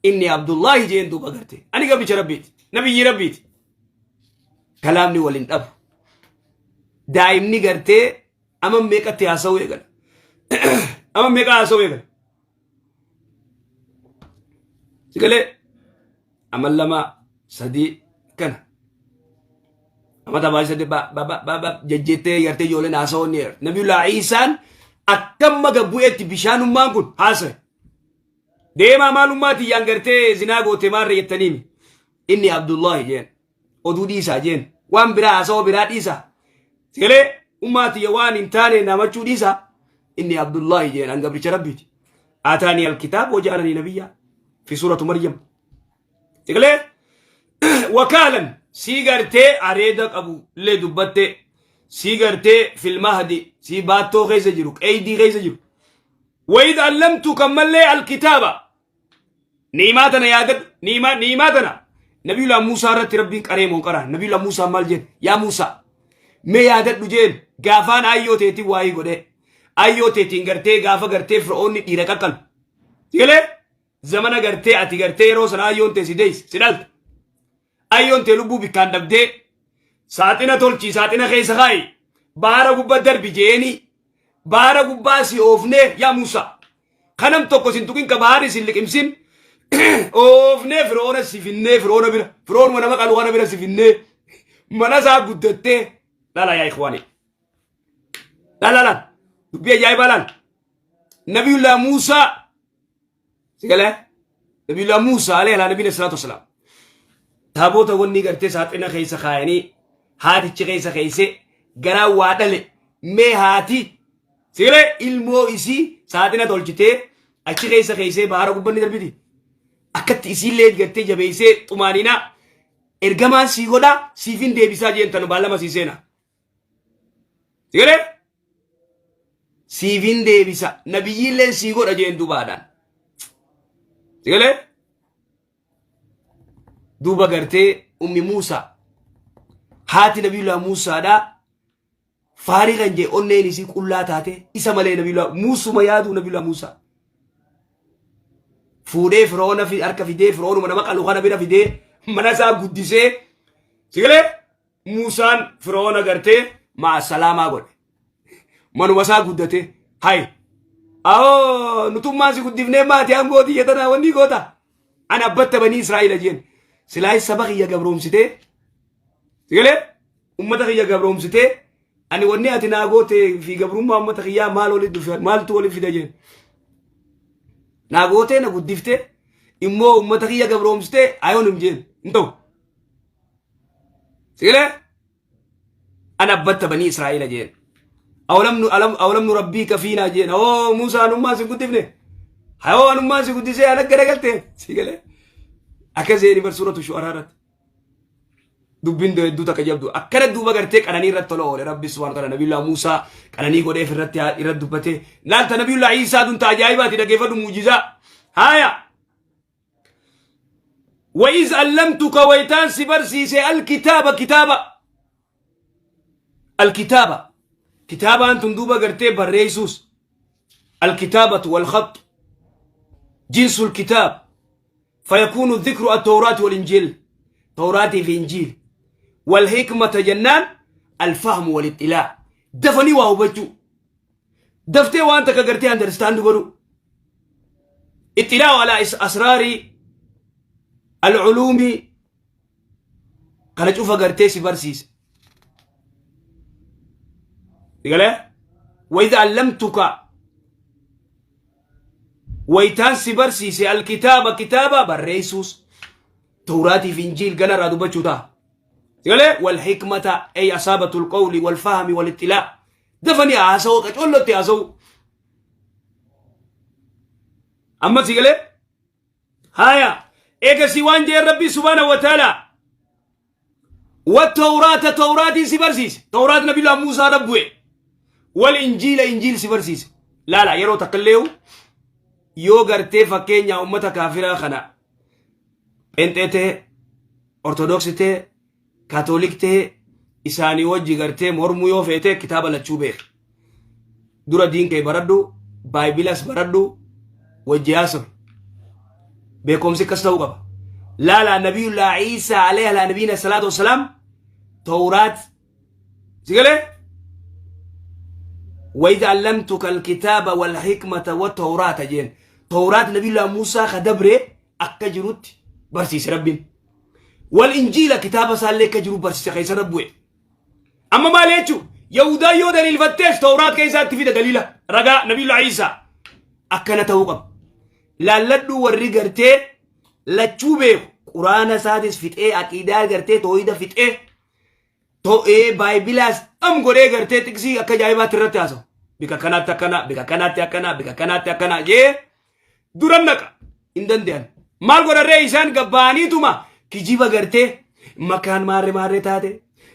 inni Abdullaahi jeen. Duuba garte ani gabricha Rabbiiti, nabiyyi Rabbiiti. Kalaamni wal hin dhabu. Daa'imni gartee ama meeqatti haasa'uu eegala? Ama meeqa haasa'uu eegala? Sigalee ama lama sadii kana ama tabaa sadii ba ba ba ba ba jejjettee gartee ijoolleen haasa'uu ni eegala. Nabiyullaa Iisaan akkam gabbu'eetti bishaanummaan kun haasa'e. Deemaa maalummaa tiyyaan gartee zinaa goote maarra jettaniimi. Inni Abdullahi jeen. Oduu dhiisaa jeen. Waan biraa haasawaa biraa dhiisaa. Sigalee ummaa tiyya waan hin taane namachuu dhiisaa. Inni Abdullahi jeen, an gabricha Rabbiiti. Aataanii alkitaab waja'alanii nabiyyaa. Fi suuratu Maryam. Sigalee wakaalan sii gartee areeda qabu illee dubbatte, sii gartee filmahdi sii baattoo keessa jiru, qeydii keessa jiru. Wayid allamtu kan mallee alkitaaba, ni'imaa tana yaadadhu, ni'imaa tana Nabiyullah Muusaa irratti Rabbiin qaree moo qaraa? Nabiyullah Muusaa maal jeen? Yaa Muusaa, mee yaadadhu jeen, gaafaan ayyoo teetiin waayii godhee ayyoo teetiin gartee gaafa gartee Fir'oonni dhiira qaqqalu. Galee zamana gartee ati gartee yeroo sana ayyoon tee si deeyse, si dhalte, ayyoon tee lubbuu bikkaan dhabdee, saaxina tolchii saaxina keessa kaayi baara gubbaa darbi jeeni, baara gubbaa si oofnee yaa Muusaa, kanam tokko sin tuqin, ka bahaari sin liqimsin oofnee Firoona si finnee, Firoona bira, Firoonuma nama qalu kana bira si finnee, mana isaa guddattee dhala. Yaa ikhwaani, dhala lan dubbii ajaa'ibaa lan. Nabiyullah Muusaa, sigalee Nabiyullah Muusaa alayhi ala nabiyina salaatu wasalaam, taaboota wanni gartee saaxina keessa kaayanii haatichi keessa keesse garaa waa dhale. Mee haati, sigalee, ilmoo isii saaxina tolchitee achi keessa keessee bahara gubbanni darbiti, akkatti isiillee gartee jabeessee xumaaninaa ergamaan sii godhaa siifin deebisaa jeen, tanu baallama sii seena. Sigalee siifin deebisa, nabiyyiilleen sii godha jeen dubaadhaan. Sigalee duuba gartee ummi Muusaa, haati Nabiyullah Muusaadhaa, faarii kan jee onneen isii qullaa taate isa malee Nabiyullah Muusuma yaaduu. Nabiyullah Muusaa fuudhee Firoona fi harka fidee, Firoonuma nama qalu kana bira fidee, mana isaa guddisee. Sigalee Muusaan Firoona gartee maa salaamaa godhe, manuma isaa guddate. Hay ahoo, nutummaan si guddifnee maati aangoo tiyya tanaa wanni goota, ana abbatta banii Israa'ila jeen, silaayis saba kiyya gabroomsitee, sigalee ummata kiyya gabroomsitee, ani wanni ati naa goote fi gabrummaa ummata kiyyaa maal walitti dhufe, maaltu walitti fida jeen. Naa gootee na guddiftee immoo ummata kiyya gabroomsitee ayoon hin jeen, hin ta'u. Sigalee ana abbatta banii Israa'ila jeen. Awalam nu rabbiika fiinaa jeen. Oo Muusaa, anummaan si guddifne, hayoo anummaan si guddisee ana garagalte. Sigalee akka zeeni bar suuratu Shu'araa irratti. Dubbiin hedduu takka jabdu. Akkana duuba gartee qananii irratti tola oole Rabbi subhaanahu wa ta'ala Nabiyullaa Muusaa qananii godheef irratti irratti dubbate. Laalta Nabiyullaa Iisaa tun ta ajaa'ibaati dhaggeeffadhu muujizaa. Haaya. Wa'iz allamtuka wayitaan si barsiise alkitaaba kitaaba. Alkitaaba. Kitaabaan tun duuba gartee barreessuus. Alkitaabatu wal khaxxu. Jinsul kitaab. فيكون الذكر التوراة والإنجيل توراة في إنجيل والحكمة جنان الفهم والاطلاع دفني وهو دفتي وانت كغرتي understand godhu اطلاع على أسرار العلوم kana cufa gartee si barsiise galee وإذا علمتك Wayitaan si barsiise alkitaaba kitaaba barreessuus Tawraatii fi Injiil gana irraa dubbachuu ta'a. Galee wal hikmata ay asaabatul qawli wal fahmi wal ittila dafanii haasa'uu qacollotti haasa'uu. Amma si galee haya eegasii waan jeen Rabbii subhaana wa ta'ala والتوراة توراة si barsiise Tawraat Nabiyyullaa Muusaa rabbu'e wal injiila injiil si barsiise laala yeroo takka illee yoo gartee fakkeenya ummata kaafiraa kana phenxee ta'e ortodoksii ta'e kaatoolik ta'e isaanii wajji gartee mormuu yoo feete kitaaba lachuu beek dura diin kee baradhu baayibilas baradhu wajji haasawi beekumsi akkas ta'uu qaba laala nabiyullaa Iisaa alayhi ala nabiyina salaatu wassalaam tawraat si galee وإذا علمتك الكتاب والحكمة والتوراة جين توراة نبي الله موسى خدبره أكجرت برسيس ربين والإنجيل كتاب سالي كجرو برسيس خيس ربوي Amma maal jechuun Yahudaa yoo daliilfattees Tawraat keessaatti fida daliila ragaa Nabiyyullaa Iisaa akkana ta'uu qaba. Laalladhuu warri gartee lachuu beeku quraana isaatis fixee aqiidaa gartee toohida fixee to'ee baayibilaas dham godhee gartee tiksii akka ajaa'ibaatti irratti haasa'u. Bika kanaatti akkana, bika kanaatti akkana, bika kanaatti akkana jee duran naqa hin danda'an. Maal godharree isaan gabbaaniituma kijiba gartee makaan maarree maarree taate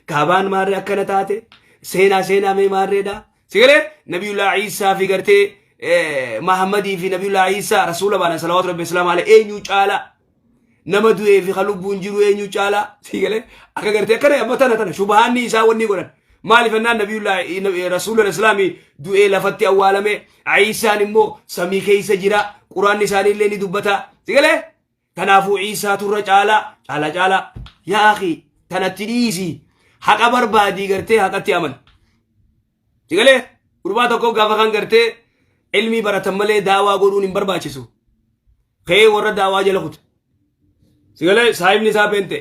kaabaan maarree akkana taate seenaa seenaa mee maarreedha. Sigalee Nabiyullaa Iisaa fi gartee Mahammadii fi Nabiyullaa Iisaa rasuula baana salawaatu rabbi islaam alee eenyu caalaa nama du'ee fi kan lubbuun jiru eenyu caalaa si galee akka gartee akkana amma tana tana shubahaanni isaa wanni godhan maaliif ennaan nabiyullaa rasuulul islaamii du'ee lafatti awwaalame Iisaan immoo samii keessa jira quraanni isaanii illee ni dubbata si galee kanaafuu Iisaa turra caalaa caalaa caalaa yaa akhi tanatti dhiisi haqa barbaadii gartee haqatti aman si galee gurbaa tokko gaafa kan gartee ilmii baratan malee daawaa godhuun hin barbaachisu Ka'ee warra daawaa jala kute. Sigalee saahibni isaa peente.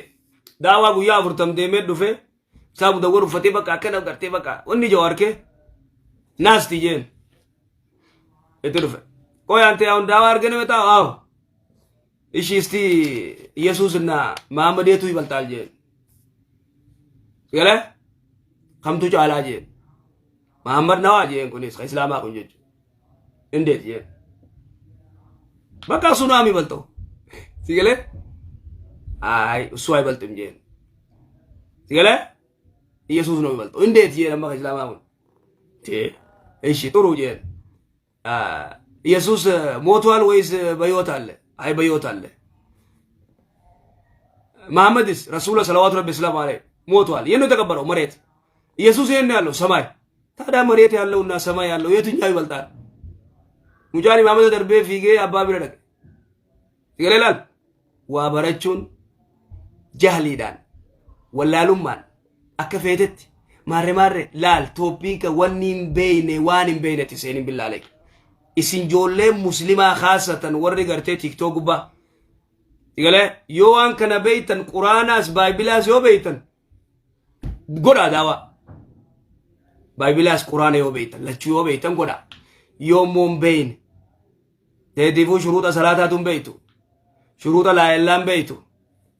Daawaa guyyaa afurtam deemee dhufe isaa mudawwar uffatee bakka akkana gartee bakka wanni jawaar kee naasti jeen itti dhufe. Qoy ante አሁን ዳዋ አድርገን መጣ አዎ እሺ እስቲ ኢየሱስ እና መሐመድ የቱ ይበልጣል jeen sigalee kamtu caalaa jeen Muhammad nawaa jeen kunis ka islaamaa kun jechuudha. እንዴት jeen በቃ እሱ ነው የሚበልጠው ሲገለ አይ እሱ አይበልጥም jeen ሲገለ ኢየሱስ ነው የሚበልጠው እንዴት jeen amma ከእስላማ kun እሺ ጥሩ jeen ኢየሱስ ሞቷል ወይስ በሕይወት አለ? አይ በሕይወት አለ። መሐመድስ ረሱለ ሰለዋቱ ረቢ ሰላም አለይህ ሞቷል። የት ነው የተቀበረው? መሬት። ኢየሱስ የት ነው ያለው? ሰማይ። ታዲያ መሬት ያለውና ሰማይ ያለው የትኛው ይበልጣል? Mucaan imaamata darbee fiigee abbaa bira dhaqe. Sigalee laal waa barachuun jahliidhaan wallaalummaan akka feetetti maarre maarre laal tooppiika wanni hin beeyne waan hin beeynetti seenin billaalee. Isin ijoolleen muslimaa kaasatan warri gartee tiktok gubbaa. Sigalee yoo waan kana beeytan quraanaas baayibilaas yoo beeytan godhaa daawaa. Baayibilaas quraana yoo beeytan lachuu yoo beeytan godhaa. Yoo immoo hin beeyne teetiifuu shuruuxa salaataatu hin beeytu. Shuruuxa laayellaa hin beeytu.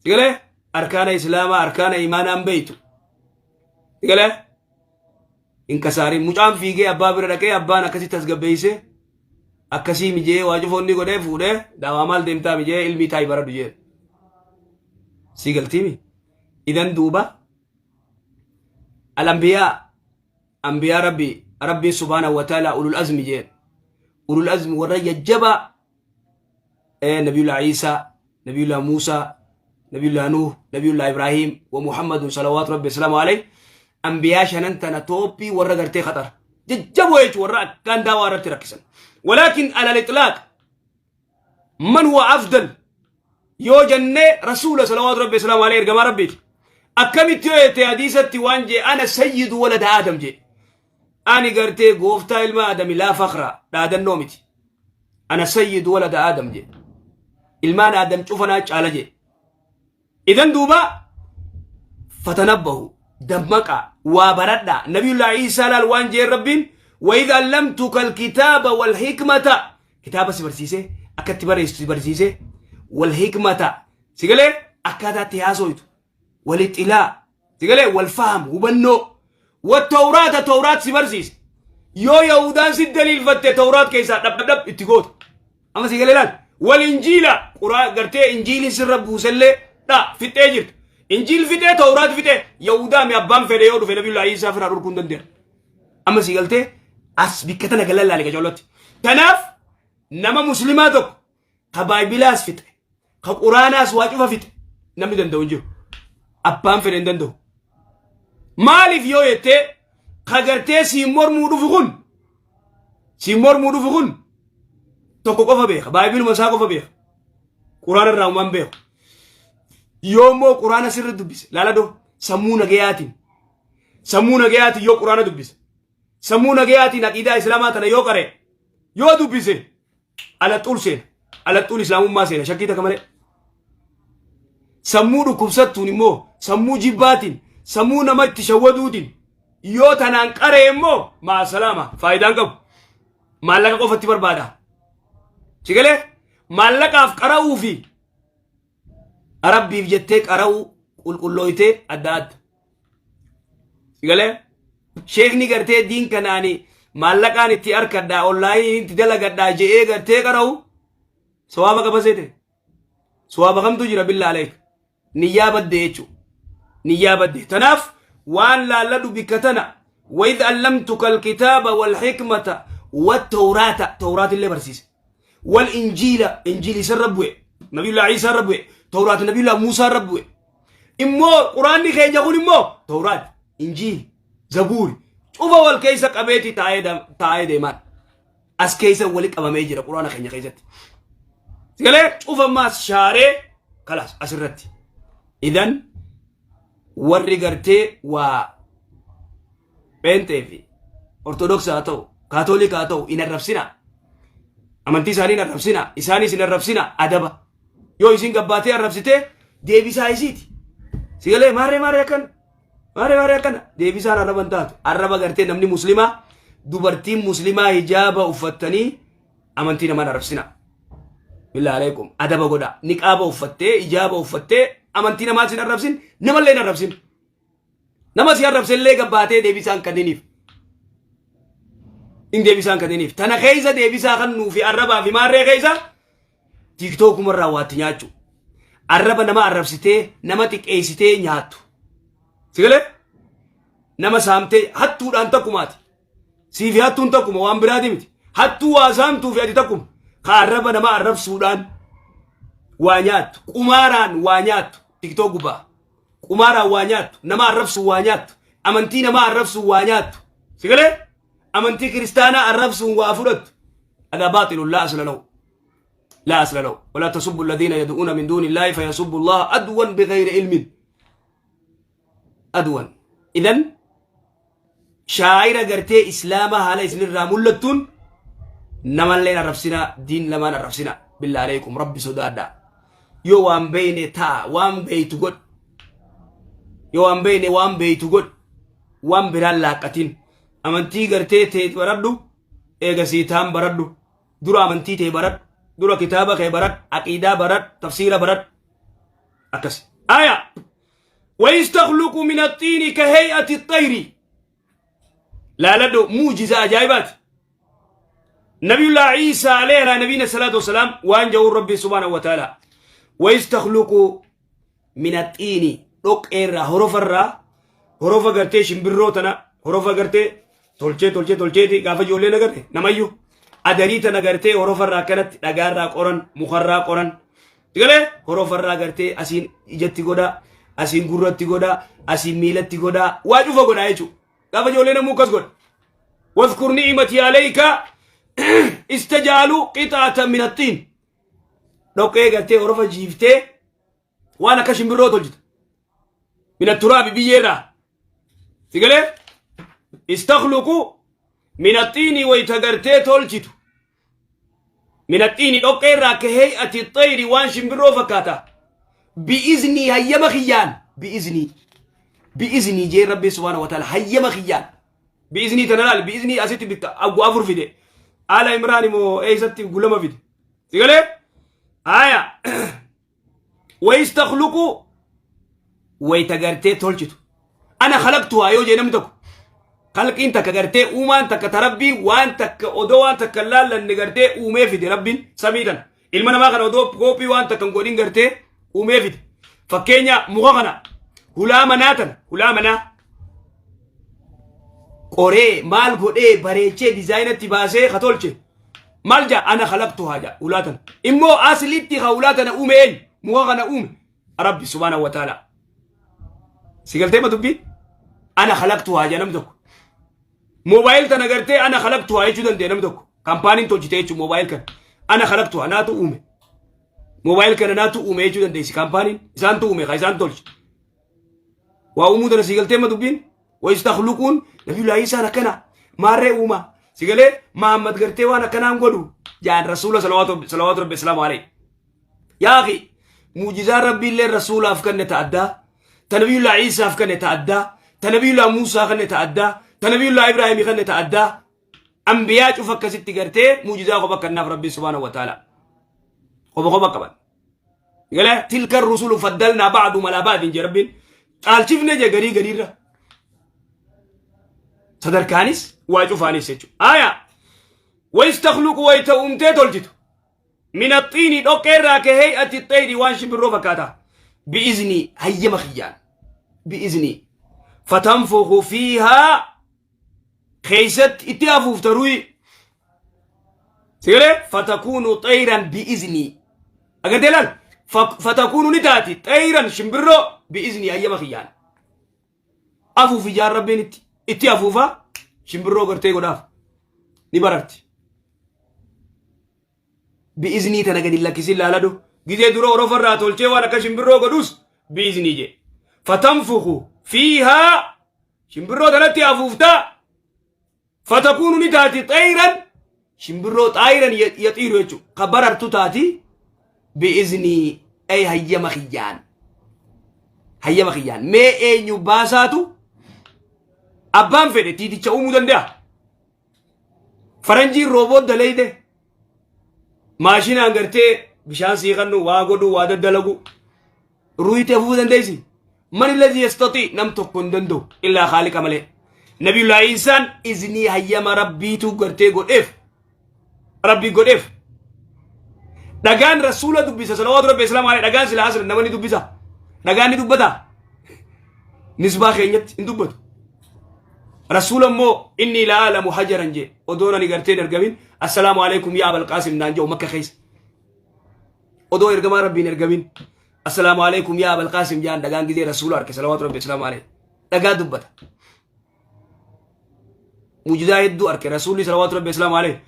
Sigalee arkaana islaamaa arkaana imaanaa hin beeytu. Sigalee hin kasaarin mucaan fiigee abbaa bira dhaqee abbaan akkasii tasgabbeessee akkasii mijee waa cufoonni godhee fuudhee daawaa maal deemtaa mijee ilmii taa'i baradhu jeen. Sii galtiimi. Idan duuba al-anbiyaa, anbiyaa Rabbi, Rabbiin subhaanahu wa ta'ala ulul azmi jeen. Ulul azmi warra jajjabaa, nabiyullah Iisaa, nabiyullah Muusaa, nabiyullah Nuh, nabiyullah Ibraahiim wa Muhammadun salawaatu Rabbi salaamu alayhi. Anbiyaa shanan tana tooppii warra gartee khaxar jajjaboo jechuun warra akkaan daawaa irratti rakkisan. Walaakin alal itlaaq man huwa afdal yoo jennee, rasuula salawaatu Rabbi salaamu alayhi, ergamaa Rabbiiti. Akkamitti yoo jette, hadiisatti waan jee, "Ana sayyidu walada Aadam" jee. Ani gartee gooftaa ilma Aadami, laa fakra, dhaadannoo miti. "Ana sayyidu walada Aadam" jee. Ilmaan Aadam cufanaa caala jee. Idan duuba fatanabbahu, dammaqa, waa baradha. Nabiyullah Iisaa laal waan jeen Rabbiin, "وإذ علمتك الكتاب والحكمة", kitaaba si barsiise, akka itti barreessitu si barsiise, والحكمة, si galee, akkaataa itti haasoytu, والاطلاع, si galee, والفهم, hubannoo, والتوراة, tawraat si barsiise. Yoo Yahudaan si daliilfatte, tawraat keessaa dhab dhab itti goota. Amma si galee, laal, والإنجيل, quraa gartee injiilii sirra buusellee dha fixee jirta. Injiil fixee, tawraat fixee, Yahudaa mi abbaan fedhe yoo dhufe nabiyullah Iisaa firaa dhorkuu hin danda'an. Amma si galtee, as bikka tana galan laale qacoolotti. Tanaaf nama muslimaa tokko ka baayibilaas fixe, ka quraanaas waa cufa fixe, namni danda'u hin jiru. Abbaan fedhe hin danda'u. Maaliif yoo jettee, ka gartee siin mormuu dhufu kun, siin mormuu dhufu kun tokko qofa beeka, baayibiluma isaa qofa beeka, quraana irraa uumaan beeku. Yoo immoo quraana sirri dubbise, laaladoo, sammuu nagayaatiin, sammuu nagayaatiin yoo quraana dubbise, sammuu nagayaatiin aqiidaa islaamaa tana yoo qare, yoo dubbise, alaxuul seena, alaxuul islaamummaa seena, shakkii takka malee. Sammuu dhukkubsattuun immoo, sammuu jibbaatiin, sammuu nama itti shawwaduutiin yoo tanaan qaree immoo, maasalaama, faayidaan qabu. Maallaqa qofatti barbaada. Sigalee, maallaqaaf qara'uu fi Rabbiif jettee qara'uu qulqullooytee adda adda. Sigalee, sheekni gartee diin kanaani maallaqaan itti arkadhaa, onlaayinii itti dalagadhaa je'ee gartee qara'u sawaaba qaba seete. Sawaaba kamtu jira, billaa aleek? Niyyaa badde jechuudha. Niyyaa badde. Tanaaf waan laalladhu bikka tana, وإذ علمتك الكتاب والحكمة والتوراة, توراة illee barsiise, والإنجيل, إنجيل isa rabbu'e, nabiyullah Iisaa rabbu'e, Tawraat nabiyullah Muusaa rabbu'e. Immoo quraanni keenya kun immoo Tawraat, Injiil, Zabuuri cufa wal keessa qabeeti taa'ee deemaan as keessa wali qabamee jira quraana keenya keessatti. Galee cufa maas shaaree kalaas asirratti. Idan warri gartee waa pheenxee fi ortodoksii haa ta'u, kaatolika haa ta'u, hin arrabsina. Amantii isaanii hin arrabsina, isaanis hin arrabsina. Adaba yoo isin gabbaatee arrabsitee, deebisaa isiiti. Sigalee, maarree maarree akkana, maarree maarree akkana, deebisaan arraba hin taatu. Arraba gartee namni muslimaa, dubartiin muslimaa hijaaba uffattanii amantii namaan arrabsina. Billaa aleekum, adaba godha. Niqaaba uffattee, hijaaba uffattee amantii namaa sin arrabsin, namallee hin arrabsin. Nama si arrabse illee gabbaatee deebisaan kanniniif. In deebisaan kanniniif. Tana keessa deebisaa kan nuufi arrabaa fi maarree keessa tiiktookumarraa waatti nyaachuu. Arraba nama arrabsitee, nama xiqqeessitee nyaattu. Sigalee, nama saamtee hattuudhaan takkumaati. Siifi hattuun takkuma, waan biraati miti. Hattuu waa saamtuu fi ati takkuma. Ka arraba nama arrabsuudhaan waa nyaattu. Qumaaraan waa nyaattu. Tiktook gubbaa. Qumaaraan waa nyaattu. Nama arrabsuu waa nyaattu. Amantii nama arrabsuu waa nyaattu. Sigalee, amantii kiristaanaa arrabsuun waa fudhattu. هذا باطل لا أصل له، لا أصل له. ولا تسبوا الذين يدعون من دون الله فيسبوا الله عدوا بغير علم، عدوا. إذن shaa'ira gartee islaama haala isinirraa mul'attuun namallee arrabsina, diin lamaan arrabsina. Billaa aleekum, Rabbi sodaadha. Yoo waan beeyne ta'a, waan beeytu godh. Yoo waan beeyne, waan beeytu godh, waan biraan laaqqatin. Amantii gartee tee baradhu, eegasii taan baradhu. Dura amantii tee baradhu, dura kitaaba kee baradhu, aqiidaa baradhu, tafsiira baradhu, akkas aya. وإذ تخلق من الطين كهيئة الطير, laaladhu, muujiza ajaa'ibaati. Nabiyullah Ciisaa عليه على نبينا الصلاة والسلام waan ja'uun Rabbi سبحانه وتعالى, وإذ تخلق من الطين. Dhoqqeerraa, horofarraa, horofa gartee shimbirroo tana horofa gartee tolchee tolchee tolcheeti. Gaafa ijoolleen agarte namayyuu adarii tana gartee horofarraa akkanatti dhagaarraa qoran, mukarraa qoran galee horofarraa gartee asiin ijatti godhaa, asiin gurratti godhaa, asiin miilatti godhaa, waa cufa godhaa jechuudha. Gaafa ijoollee namuu akkas godha. واذكر نعمتي عليك استجعلوا قطعة من الطين. Dhoqqee gartee horofa jiiftee waan akka shimbirroo tolchita. من التراب, biyyeerraa. Sigalee استخلق من الطين wayta gartee tolchitu. من الطين dhoqqeerraa كهيئة الطير waan shimbirroo fakkaata. بإذني hayyama kiyyaan, بإذني, بإذني jee Rabbi سبحانه وتعالى hayyama kiyyaan. بإذني tana laal, بإذني asitti bikka aggu afur fide. Ala Imraan immoo eessatti gulama fide. Sigalee aya ويستخلق wayta gartee tolchitu. أنا خلقتها yoo jee namni tokko, kalqiin takka gartee uumaan takka ta Rabbii waan takka odoo waan takka laallanne gartee uumee fide. Rabbiin samii kana ilma namaa kana odoo koophii waan takka hin godhin gartee uumee fide. Fakkeenya muka kana, hulaa manaa tana, hulaa manaa qoree maal godhee bareechee dizaayinatti baasee ka tolche maal jaa? أنا خلقتها jaa. Hulaa tana immoo aslitti ka hulaa tana uume eenyu? Muka kana uume Rabbi سبحانه وتعالى. Si galtee ma dubbii? أنا خلقتها jaa namni tokko. Moobaayil tana gartee أنا خلقتها jechuu danda'e namni tokko. Kaampaaniin tolchite jechuu moobaayil kana. أنا خلقتها, naatu uume. Moobaayil kana naatu uume jechuu dandeessi kaampaaniin. Isaantu uume ka isaan tolche. Waa uumuu tana si galtee ma dubbiin? ويستخلقون Nabiyullaahi Isaan akkana maarree uuma. Si galee? Mahammad gartee waan akkanaan godhu jaan rasuula صلوات ربي وسلامه عليه. يا أخي, muujizaan Rabbi illee rasuulaaf kenne ta addaa, ta Nabiyullaa Iisaaf kenne ta addaa, ta Nabiyullaa Muusaa kenne ta addaa, ta Nabiyullaa Ibraahimii kenne ta addaa. Ambiyaa cufa akkasitti gartee muujizaa qofa kennaaf Rabbi سبحانه وتعالى. Qofa qofa qaban. Galee تلك الرسل فضلنا بعضهم على بعض jee Rabbiin. Caalchifne jee garii gariirra. Sadarkaanis waa cufaanis jechuudha. Aya. ويستخلق wayta uumtee tolchitu. من الطين dhoqqeerraa كهيئة الطير waan shimbirroo fakkaata. بإذني hayyama kiyyaan. بإذني. فتنفخ فيها keeysatti itti afuufta ruyi. Sigalee فتكون طيرا بإذني. Agartee laal? فتكون ni taati طيرا shimbirroo بإذني hayyama kiyyaan. Afuuf ijaan Rabbiin itti afuufa, shimbirroo gartee godhaaf ni bararti. بإذني tana gadi lakkisin laaladhu. Gizee dura orofarraa tolchee waan akka shimbirroo godhus بإذني jee. فتنفخ فيها shimbirroo tanatti afuuftaa فتكون ni taati طيرا shimbirroo, طائرا يطير jechuudha. Ka barartu taati بإذني ay hayyama kiyyaan. Hayyama kiyyaan. Mee eenyu baasaatu abbaan fedhe tiiticha uumuu danda'a? Faranjiin robot dalayde maashinaan gartee bishaan sii kannu, waa godhu, waa daddalagu, ruuyitee afuufuu dandeessi. من الذي يستطيع? Nam tokko hin danda'u illaa Khaaliqa malee. Nabiyullaa Iisaan iznii hayyama Rabbiitu gartee godheef. Rabbii godheef. Dhagaan rasuula dubbisa صلوات ربي وسلامه عليه. Dhagaan silaa asirra nama ni dubbisa. Dhagaan ni dubbata. Nisbaa keenyatti hin dubbatu. Rasuula immoo إني لأعلم حجرا jee odoon ani gartee ergamin السلام عليكم يا أبا القاسم naan jedhu Makka keessa. Odoo ergamaa Rabbiin ergamin السلام عليكم يا أبا القاسم jaan dhagaan gizee rasuula arke صلوات ربي وسلامه عليه. Dhagaa dubbata. Mujizaa hedduu arke rasuulli صلوات ربي وسلامه عليه.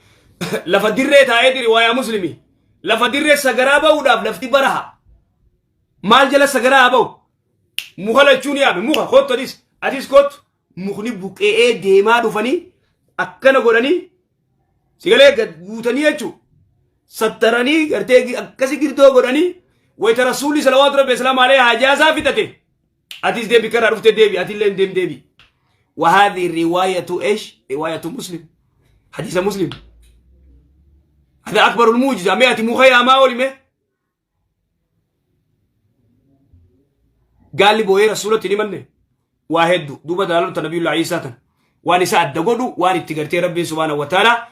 Lafa dirree taa'ee riwaayaa Muslimii. Lafa dirree sagaraa ba'uudhaaf lafti baraha. Maal jala sagaraa ba'u? Muka lachuun yaame, muka kottu, atis atis kottu, mukni buqqe'ee deemaa dhufanii akkana godhanii sigalee gad guutanii jechuu sattaranii gartee akkasi girdoo godhanii. Wayita rasuulli صلوات ربي وسلامه عليه hajaasaa fixate, atis deebi, karaa dhufte deebi, atillee deem deebi. وهذه رواية ايش؟ رواية مسلم، حديث مسلم. هذا أكبر الموجزة. مئة مخيا ما أولي. قال لي بوي رسولتي لمن waa hedduu duuba dalaalota Nabiyullaa Iisaa tan waan isa adda godhu, waan itti gartee Rabbiin سبحانه وتعالى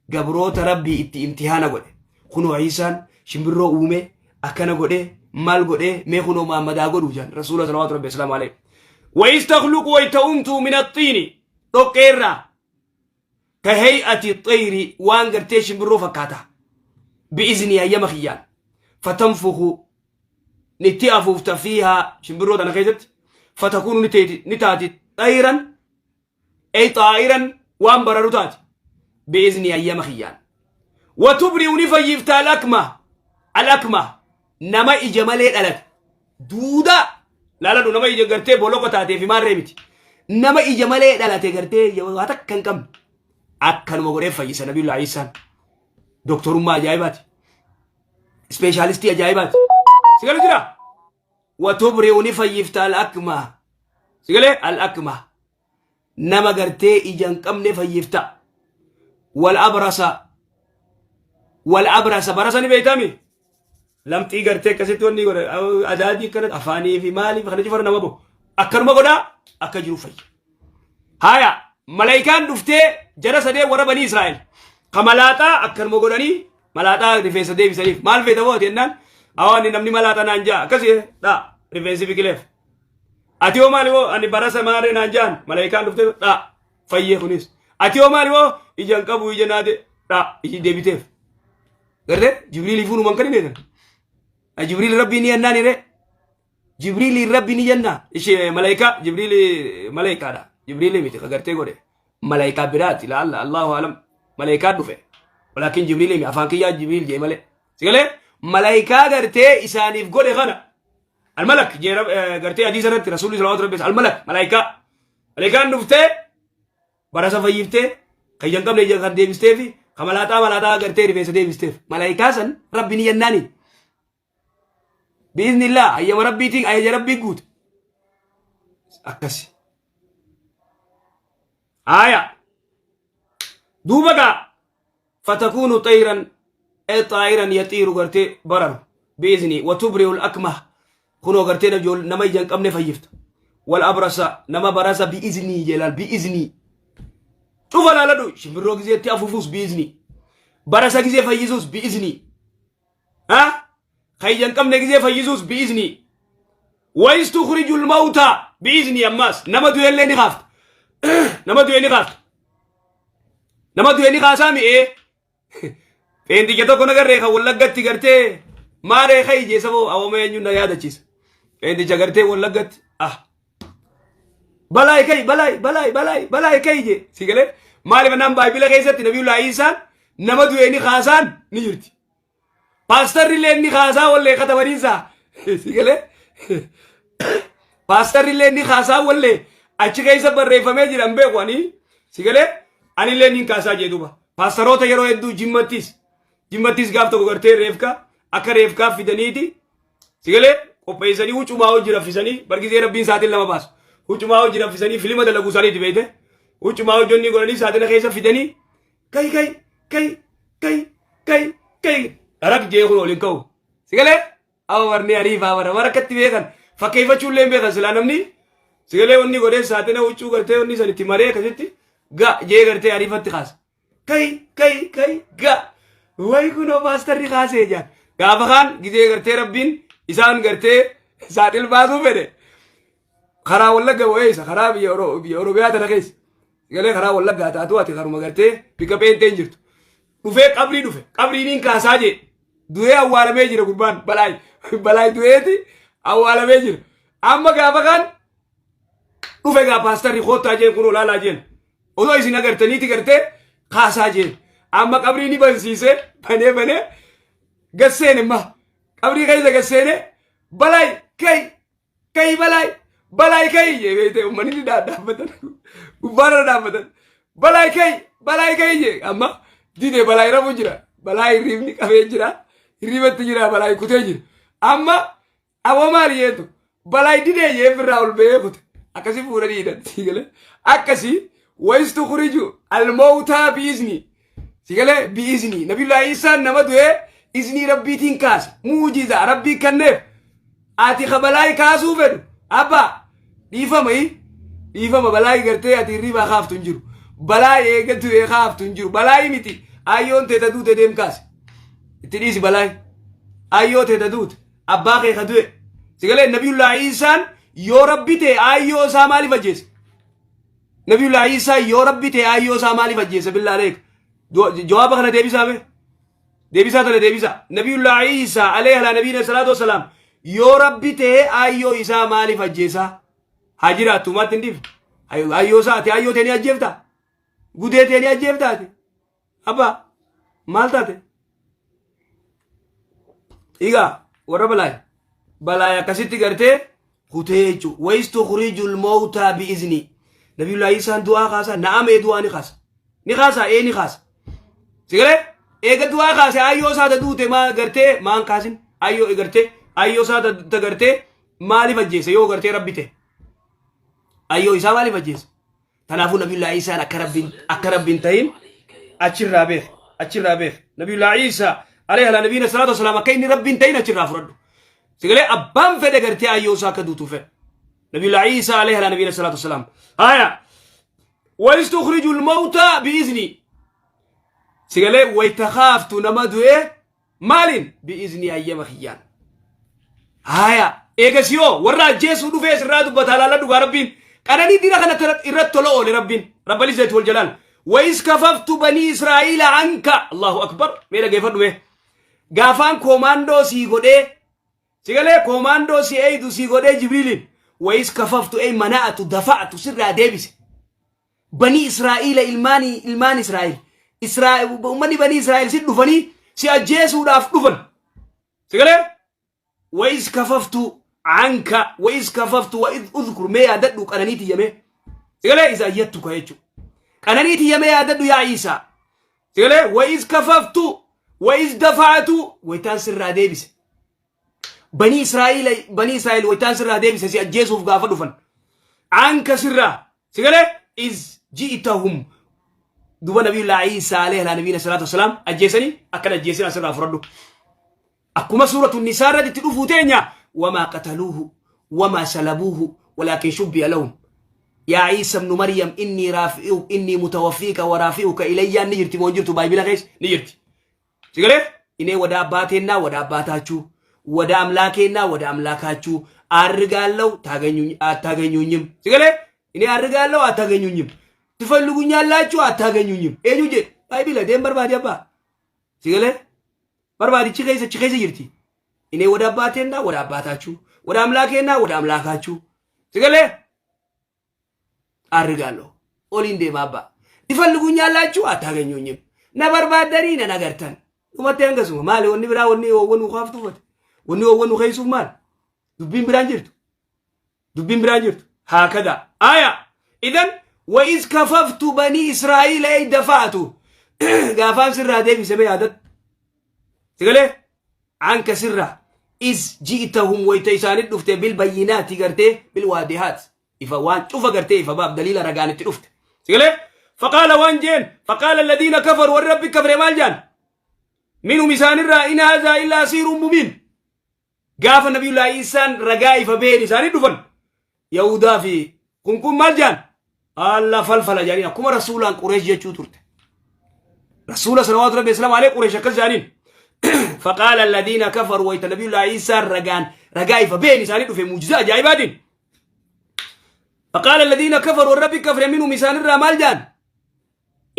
gabroota Rabbii itti imtihaana godhe. Kunoo Iisaan shimbirroo uume akkana godhe. Maal godhee mee kunoo Muhammad haa godhu jedhan Rasuula salawaatu rabbi asalaamu alayhi. وإذ تخلق wayta uumtu من الطين dhoqqeerraa كهيئة الطير waan gartee shimbirroo fakkaata بإذني hayyama kiyyaan فتنفخ nitti afuufta فيها shimbirroo tana keessatti فتكون ni taati طيرا ay طائرا waan bararu taati بإذني hayyama kiyyaan. وتبرئ ni fayyifta الأكمه الأكمه nama ija malee dhalate duudaa laaladhu nama ija gartee boloka taatee fi maarree miti nama ija malee dhalate gartee waa takka hin qabne akkanuma godhee fayyisa. Nabiyullaa Iisaan doktorummaa ajaa'ibaati, ispeeshaalistii ajaa'ibaati. Sigalu jira. وتبرئ ni fayyifta الأكمه sigalee الأكمه nama gartee ija hin qabne fayyifta والأبرص والأبرص barasa ni beeytami lamxii gartee akkasitti wanni godha adaadii akkana afaanii fi maaliif kana cufara nama bo akkanuma godhaa akka jiru fayya. Haya, malaayikaan dhuftee jara sadee warra banii Israa'el ka malaaxaa akkanuma godhanii malaaxaa rifeensa deebisaniif. Maal feeta booti jennaan, awaani namni malaaxaa naan jaa akkasii dha rifeensi biqileef. Ati hoo maali hoo? Ani barasa maaree naan jaan. Malaayikaan dhuftee dha fayyee. Kunis ati hoo maali hoo? Ija hin qabu, ija naate dha iji deebiteef. Gartee Jibriilii fuunuman kan hin eegan. Jibriil rabbii ni jennaan ire. Jibriilii rabbii ni jenna. Ishee malaayikaa Jibriilii malaayikaadha. Jibriilii miti ka gartee godhe. Malaayikaa biraati laalla الله أعلم. Malaayikaa dhufe. ولكن Jibriilii afaan kiyyaa Jibriil jee malee. Sigalee malaayikaa gartee isaaniif godhe kana. الملك jee gartee hadiisa irratti rasuulli صلى الله عليه الملك malaayikaa. Malaayikaan dhuftee barasa fayyiftee kan ija hin qabne ija kan deebistee fi kan malaaxaa malaaxaa gartee rifeensa deebisteef. Malaayikaa san rabbi ni jennaani. بإذن الله hayyama rabbiitiin ajaja rabbii guute. Akkasi. Aya. Duuba gaa فتكون طيرا ay طائرا يطير gartee bararu بإذني. وتبرئ الأكمه kunoo gartee nama ija hin qabne fayyifta والأبرص nama barasa بإذني jeelaal بإذني cufa laaladhu. Shimbirroo gizeetti afuufuus بإذني, barasa gizee fayyisuus بإذني, ha kan ija hin qabne gizee fayyisuus بإذني. وإذ تخرج الموتى بإذني ammaas nama du'ellee ni kaafta, nama du'e ni kaafta, nama du'e ni kaasaa mi'ee. Pheenxicha tokko nagarree kan Wallaggatti gartee maaree kai jee saboo awwama eenyuun na yaadachiisa. Pheenxicha gartee Wallaggatti ah balaay kai balaay balaay balaay balaay kai jee si galee. Maaliif naan baayibila keessatti nabiyullaa Iisaan nama du'e ni kaasaan ni jirti. Paastarri illee ni kaasaa wallee katabaniinsaa si galee paastarri illee ni kaasaa wallee achi keessa barreeffamee jira hin beeku ani. Si galee ani illee ni kaasaa jee duuba. Paastaroota yeroo hedduu Jimmattis gaaf tokko gartee reefka akka reefkaa fidaniiti si galee qopheessanii huccumaa hojii raffisanii bargisee rabbiin saatiin lama baasu huccumaa hojii raffisanii filima dalaguu isaaniiti beekte huccumaa hojjonni godhanii saatina keessa fidanii kai kai kai kai kai kai dharak jee kun waliin ka'u. Si galee awa warni ariifaa bara bara akkatti beekan fakkeeffachuu illee hin beekan silaa namni. Si galee wanni godhee saatina huccuu gartee wanni san itti maree akkasitti ga jee gartee ariifatti kaasa. Kai kai kai ga way kunoo paastarri kaasee jaan. Gaafa kaan gizee gartee rabbiin isaan gartee saaxil baasuu fedhe karaa Wallagga bo'eessa karaa biyya Oromiyaa tana keessa galee karaa Wallaggaa taatu ati karuma gartee bika pheenteen jirtu dhufee qabrii dhufe qabriiniin kaasaa jee. Du'ee awwaalamee jira gurbaan balaay balaay du'eeti awwaalamee jira. Amma gaafa kaan dhufe gaa paastarri koottaa jeen kun olaalaa jeen osoo isin agartaniiti gartee kaasaa jeen. Amma qabrii ni bansiise banee banee gasseene ma qabrii keessa gasseene balaay kai kai balaay balaay kai jee beekte uummanni ni dhaabbatan gubbaarra dhaabbatan balaay kai balaay kai jee. Amma dide balaay rafu jira, balaay hirribni qabee jira, hirribatti jira, balaay kutee jira. Amma awwa maali jeetu balaay didee jee firraa ol ba'ee kute akkasii fuudhanii hidhan. Sigalee akkasii وإذ تخرج الموتى بإذني sigalee بإذني nabiyullaa Iisaan nama du'ee iznii rabbiitiin kaase muujiza rabbii kenneef. Ati ka balaay kaasuu fedhu abbaa dhiifama dhiifama balaay gartee ati hirribaa kaaftu hin jiru, balaa eega du'ee kaaftu hin jiru. Balaay miti, ayyoon teeta duute deem kaase itti dhiisi. Balaay ayyoo teeta duute Abbaa kee ka du'e. Sigalee Nabiyullaa Iisaan yoo rabbi ta'e aayyoo isaa maaliif ajjeese? Nabiyullaa Iisaa yoo rabbi ta'e aayyoo isaa maaliif ajjeese? Billaa aleek. Jawaaba kana deebisaa mee? Deebisaa tana deebisaa. Nabiyullaa Iisaa alayhi alaa nabiyina salaatu wassalaam yoo rabbi ta'e aayyoo isaa maaliif ajjeesaa? Haa jiraattu maatti hin dhiifne. Aayyoo isaa ati aayyoo ta'e ni ajjeeftaa? Gudee ta'e ni ajjeeftaa ati? Abbaa maal taate? Egaa warra balaay balaay akkasitti gartee kutee jechuudha. Wayis tukhrijul mawtaa bi'izni. Nabiyullaa Iisaan du'aa kaasa na'am ee du'aa ni kaasa. Ni kaasa ee ni kaasa. Sigalee eega du'aa kaase ayyoo isaa ta duute maa gartee maan kaasin ayyoo gartee ayyoo isaa ta gartee maaliif ajjeese yoo gartee rabbi ta'e. Ayyoo isaa maaliif ajjeese? Kanaafuu Nabiyullaa Iisaan akka rabbiin akka rabbiin tahin achirraa beek achirraa beek Nabiyullaa Iisaa alayhi ala nabiyina salaatu wasalaam akka inni rabbiin tahin achirraa fudhadhu. Sigalee abbaan fedhe gartee ayyoo isaa akka duutuu fedhe. Nabiyullaa Iisaa alayhi ala nabiyina salaatu wasalaam. Haya وإذ تخرج الموتى بإذني سيقالي ويتخافت نما دوئه Maaliin? Bi'iznii hayyama kiyyaan. Haaya. Eegas yoo warra ajjeesuu dhufee sirraa dubbata laala dhugaa rabbiin. Qananii dira kana irratti tola oole rabbiin. Rabbal izzati wal jalaal. Wayis kafaftu banii Israa'iila anka. Allahu akbar. Mee dhageeffadhu mee. Gaafaan koomaandoo sii godhee sigalee koomaandoo si eeydu sii godhee Jibriiliin. Wayis kafaftu ey mana'atu dafa'atu sirraa deebise. Banii Israa'iila ilmaanii ilmaan Israa'el Ummanni banii Israa'el si dhufanii si ajjeesuudhaaf dhufan. Si galee? Wa'is kafaftu anka wa'is kafaftu wa'iz udhkur mee yaadadhu qananii tiyya mee. Si galee isa ayyattuka jechuudha. Qananii tiyya mee yaadadhu yaa Iisaa. Si galee wa'is kafaftu wa'is dafa'atu wayitaan sirraa deebise. Banii Israa'iila banii Israa'el wayitaan sirraa deebise si ajjeesuuf gaafa dhufan. Anka sirraa si galee iz ji'itahum duba nabiyullaa Iisaa alayhi alaa nabiyina salaatu wasalaam ajjeesanii akkan ajjeesin asirraa fudhadhu. Akkuma suuratu nisaa irratti itti dhufuu teenya wamaa qataluuhu wamaa salabuuhu walaakin shubbiya lahum. Yaa Iisa ibnu Maryam innii raafi'u innii mutawaffiika wa raafi'uka ilayyaan ni jirti moo hin jirtu baayibila keessa ni jirti. Sigalee እኔ ወደ አባቴና ወደ አባታችሁ ወደ አምላኬና ወደ አምላካችሁ አርጋለሁ፣ አታገኙኝም። Sigalee እኔ አርጋለሁ፣ አታገኙኝም። ትፈልጉኛላችሁ፣ አታገኙኝም። Eenyu jedhe baayibila deem barbaadi abbaa sigalee barbaadi achi keessa achi keessa jirti. እኔ ወደ አባቴና ወደ አባታችሁ ወደ አምላኬና ወደ አምላካችሁ sigalee አርጋለሁ oliin deema abbaa ትፈልጉኛላችሁ አታገኙኝም na barbaaddanii nan agartan dhumatti hangasuma maali wanni biraa wanni oowwan nu kaaftuufate wanni oowwan nu keeysuuf maali dubbiin biraan jirtu dubbiin biraan jirtu haakada aya idan وإذ كففت بني إسرائيل أي دفعت gaafaan sirraa deebise mee yaadadhu sigalee عنك sirraa إذ جئتهم wayta isaanit dhufte بالبينات gartee بالواضحات ifa waan cufa gartee ifa baaf daliila ragaan itti dhufte sigalee فقال waan jeen فقال الذين كفروا warri rabbi kafre maal jaan منهم isaanirraa إن هذا إلا سحر مبين gaafa nabiyullaa Iisaan ragaa ifa been isaanii dhufan Yahudaa fi kun kun maal jaan alla falfala jaaniin akkuma rasuulaan Qureesh jechuu turte rasuula صلوات ربي وسلامه عليه Qureesh akkas jaaniin فقال الذين كفروا wayta nabiyullaa Iisaan ragaan ragaa ifa been isaanii dhufe muujizaa ajaa'ibaatiin فقال الذين كفروا rabbi kafre منهم isaanirraa maal jaan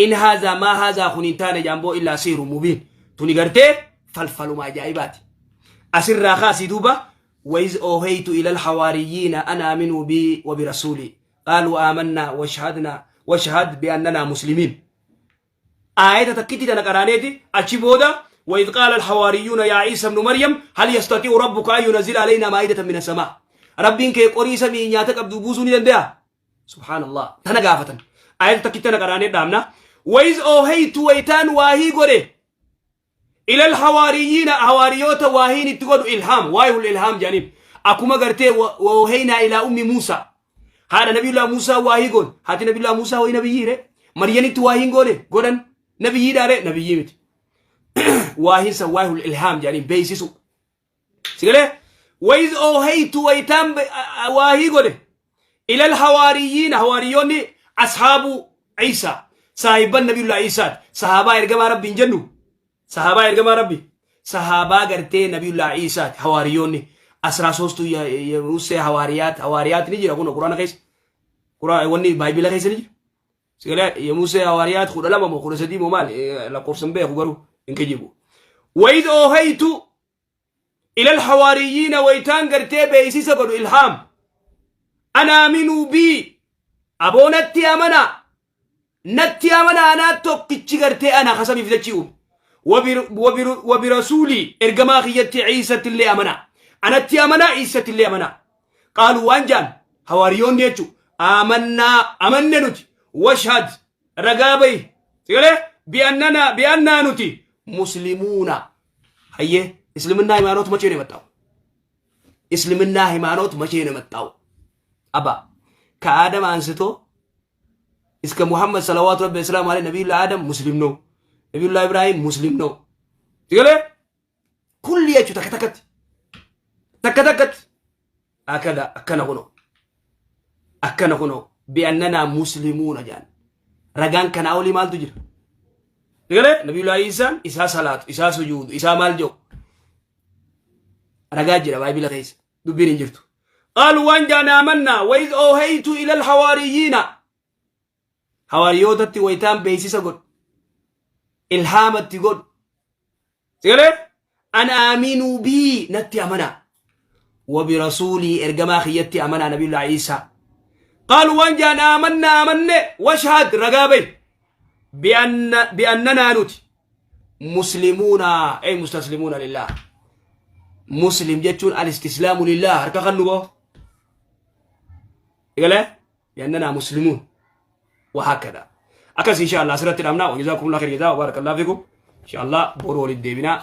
إن هذا ما هذا kun hin taane jaamboo إلا سحر مبين tuni gartee falfaluma ajaa'ibaati asirraa kaasii duuba وإذ أوحيت إلى الحواريين أن آمنوا بي وبرسولي قالوا آمنا واشهدنا واشهد بأننا مسلمين آية تكتي تنا قرانيتي achi booda وإذ قال الحواريون يا عيسى ابن مريم هل يستطيع ربك أن ينزل علينا مائدة من السماء Rabbiin kee qorii samii nyaata qabdu buusuu ni danda'a سبحان الله tana gaafatan آية تكتي tana qaraanee dhaabna وإذ أوحيت waytaan waahii godhe إلى الحواريين hawaariyoota waahiin itti godhu إلهام waahihul إلهام jedhaniin akkuma gartee وأوحينا إلى أم موسى haadha nabiyullah Muusaa waahii goone haati nabiyullah Muusaa wayii nabiyyii re Maryanitti waahiin goone godhan nabiyyiidhaa re nabiyyii miti waahiin san waahihul إلهام jedhaniin beeysisu sigalee وإذ أوحيت waytaan waahii godhe إلى الحواريين hawaariyoonni أصحاب عيسى saahibban nabiyullah Iisaati sahaabaa ergamaa rabbi hin jennu sahaabaa ergamaa rabbi Sahaabaa gartee Nabiyullaa Iisaati hawaariyoonni አስራ ሶስቱ የሙሴ ሐዋርያት ሐዋርያት ni jira kun Quraana keessa, wanni Baayibila keessa ni jira. Sigalee የሙሴ ሐዋርያት 12 moo 13 moo maal, lakkoofsan beeku, garuu hin kijibu. وإذ أوحيت إلى الحواريين, waytaan gartee beeksisa godhu, ilhaam, أن آمنوا بي, aboo natti amana, natti amana, anaa tokkichi gartee ana kasamiif dachii uume, وبرسولي, ergamaa kiyyatti Ciisatti illee amana, anatti amana, Ciisatti illee amana. قالوا, waan jaan hawaariyoonni jechu, آمنا, amanne nuti, واشهد, ragaa bayi, sigalee, بأننا, بأننا, nuti, مسلمون. Hayyee, እስልምና ሃይማኖት መቼ ነው የመጣው? እስልምና ሃይማኖት መቼ ነው የመጣው? አባ ከአደም አንስቶ እስከ ሙሐመድ صلوات ربي وسلامه عليه ነቢዩላህ አደም ሙስሊም ነው። ነቢዩላህ ኢብራሂም ሙስሊም ነው። Sigalee kulli jechu takka takkatti takka takkatti akkana akkana kuno akkana kuno بأننا مسلمون jaan. Ragaan kanaa olii maaltu jira? Sigalee nabiyullahi Iisaan isaa salaatu, isaa sujuudu, isaa maal jedhu ragaa jira Baayibila keessa, dubbiin hin jirtu. قالوا, waan jaan, آمنا. وإذ أوحيت إلى الحواريين, hawaariyootatti wayitaan beeksisa godhu, ilhaamatti godhu, sigalee, أن آمنوا بي, natti amanaa, وبرسولي, ergamaa kiyyatti amanaa, nabiyullah Iisaa. قالوا, waan jaan, آمنا, amanne, واشهد, ragaa bay, بأننا, nuti, مسلمون, أي مستسلمون لله. مسلم jechuun الاستسلام لله, harka kan nu bahu egalee, بأننا مسلمون وهكذا. Akkas إن شاء الله asirratti dhaabna. وجزاكم الله خير جزاء وبارك الله فيكم. إن شاء الله boruu walitti deebinaa.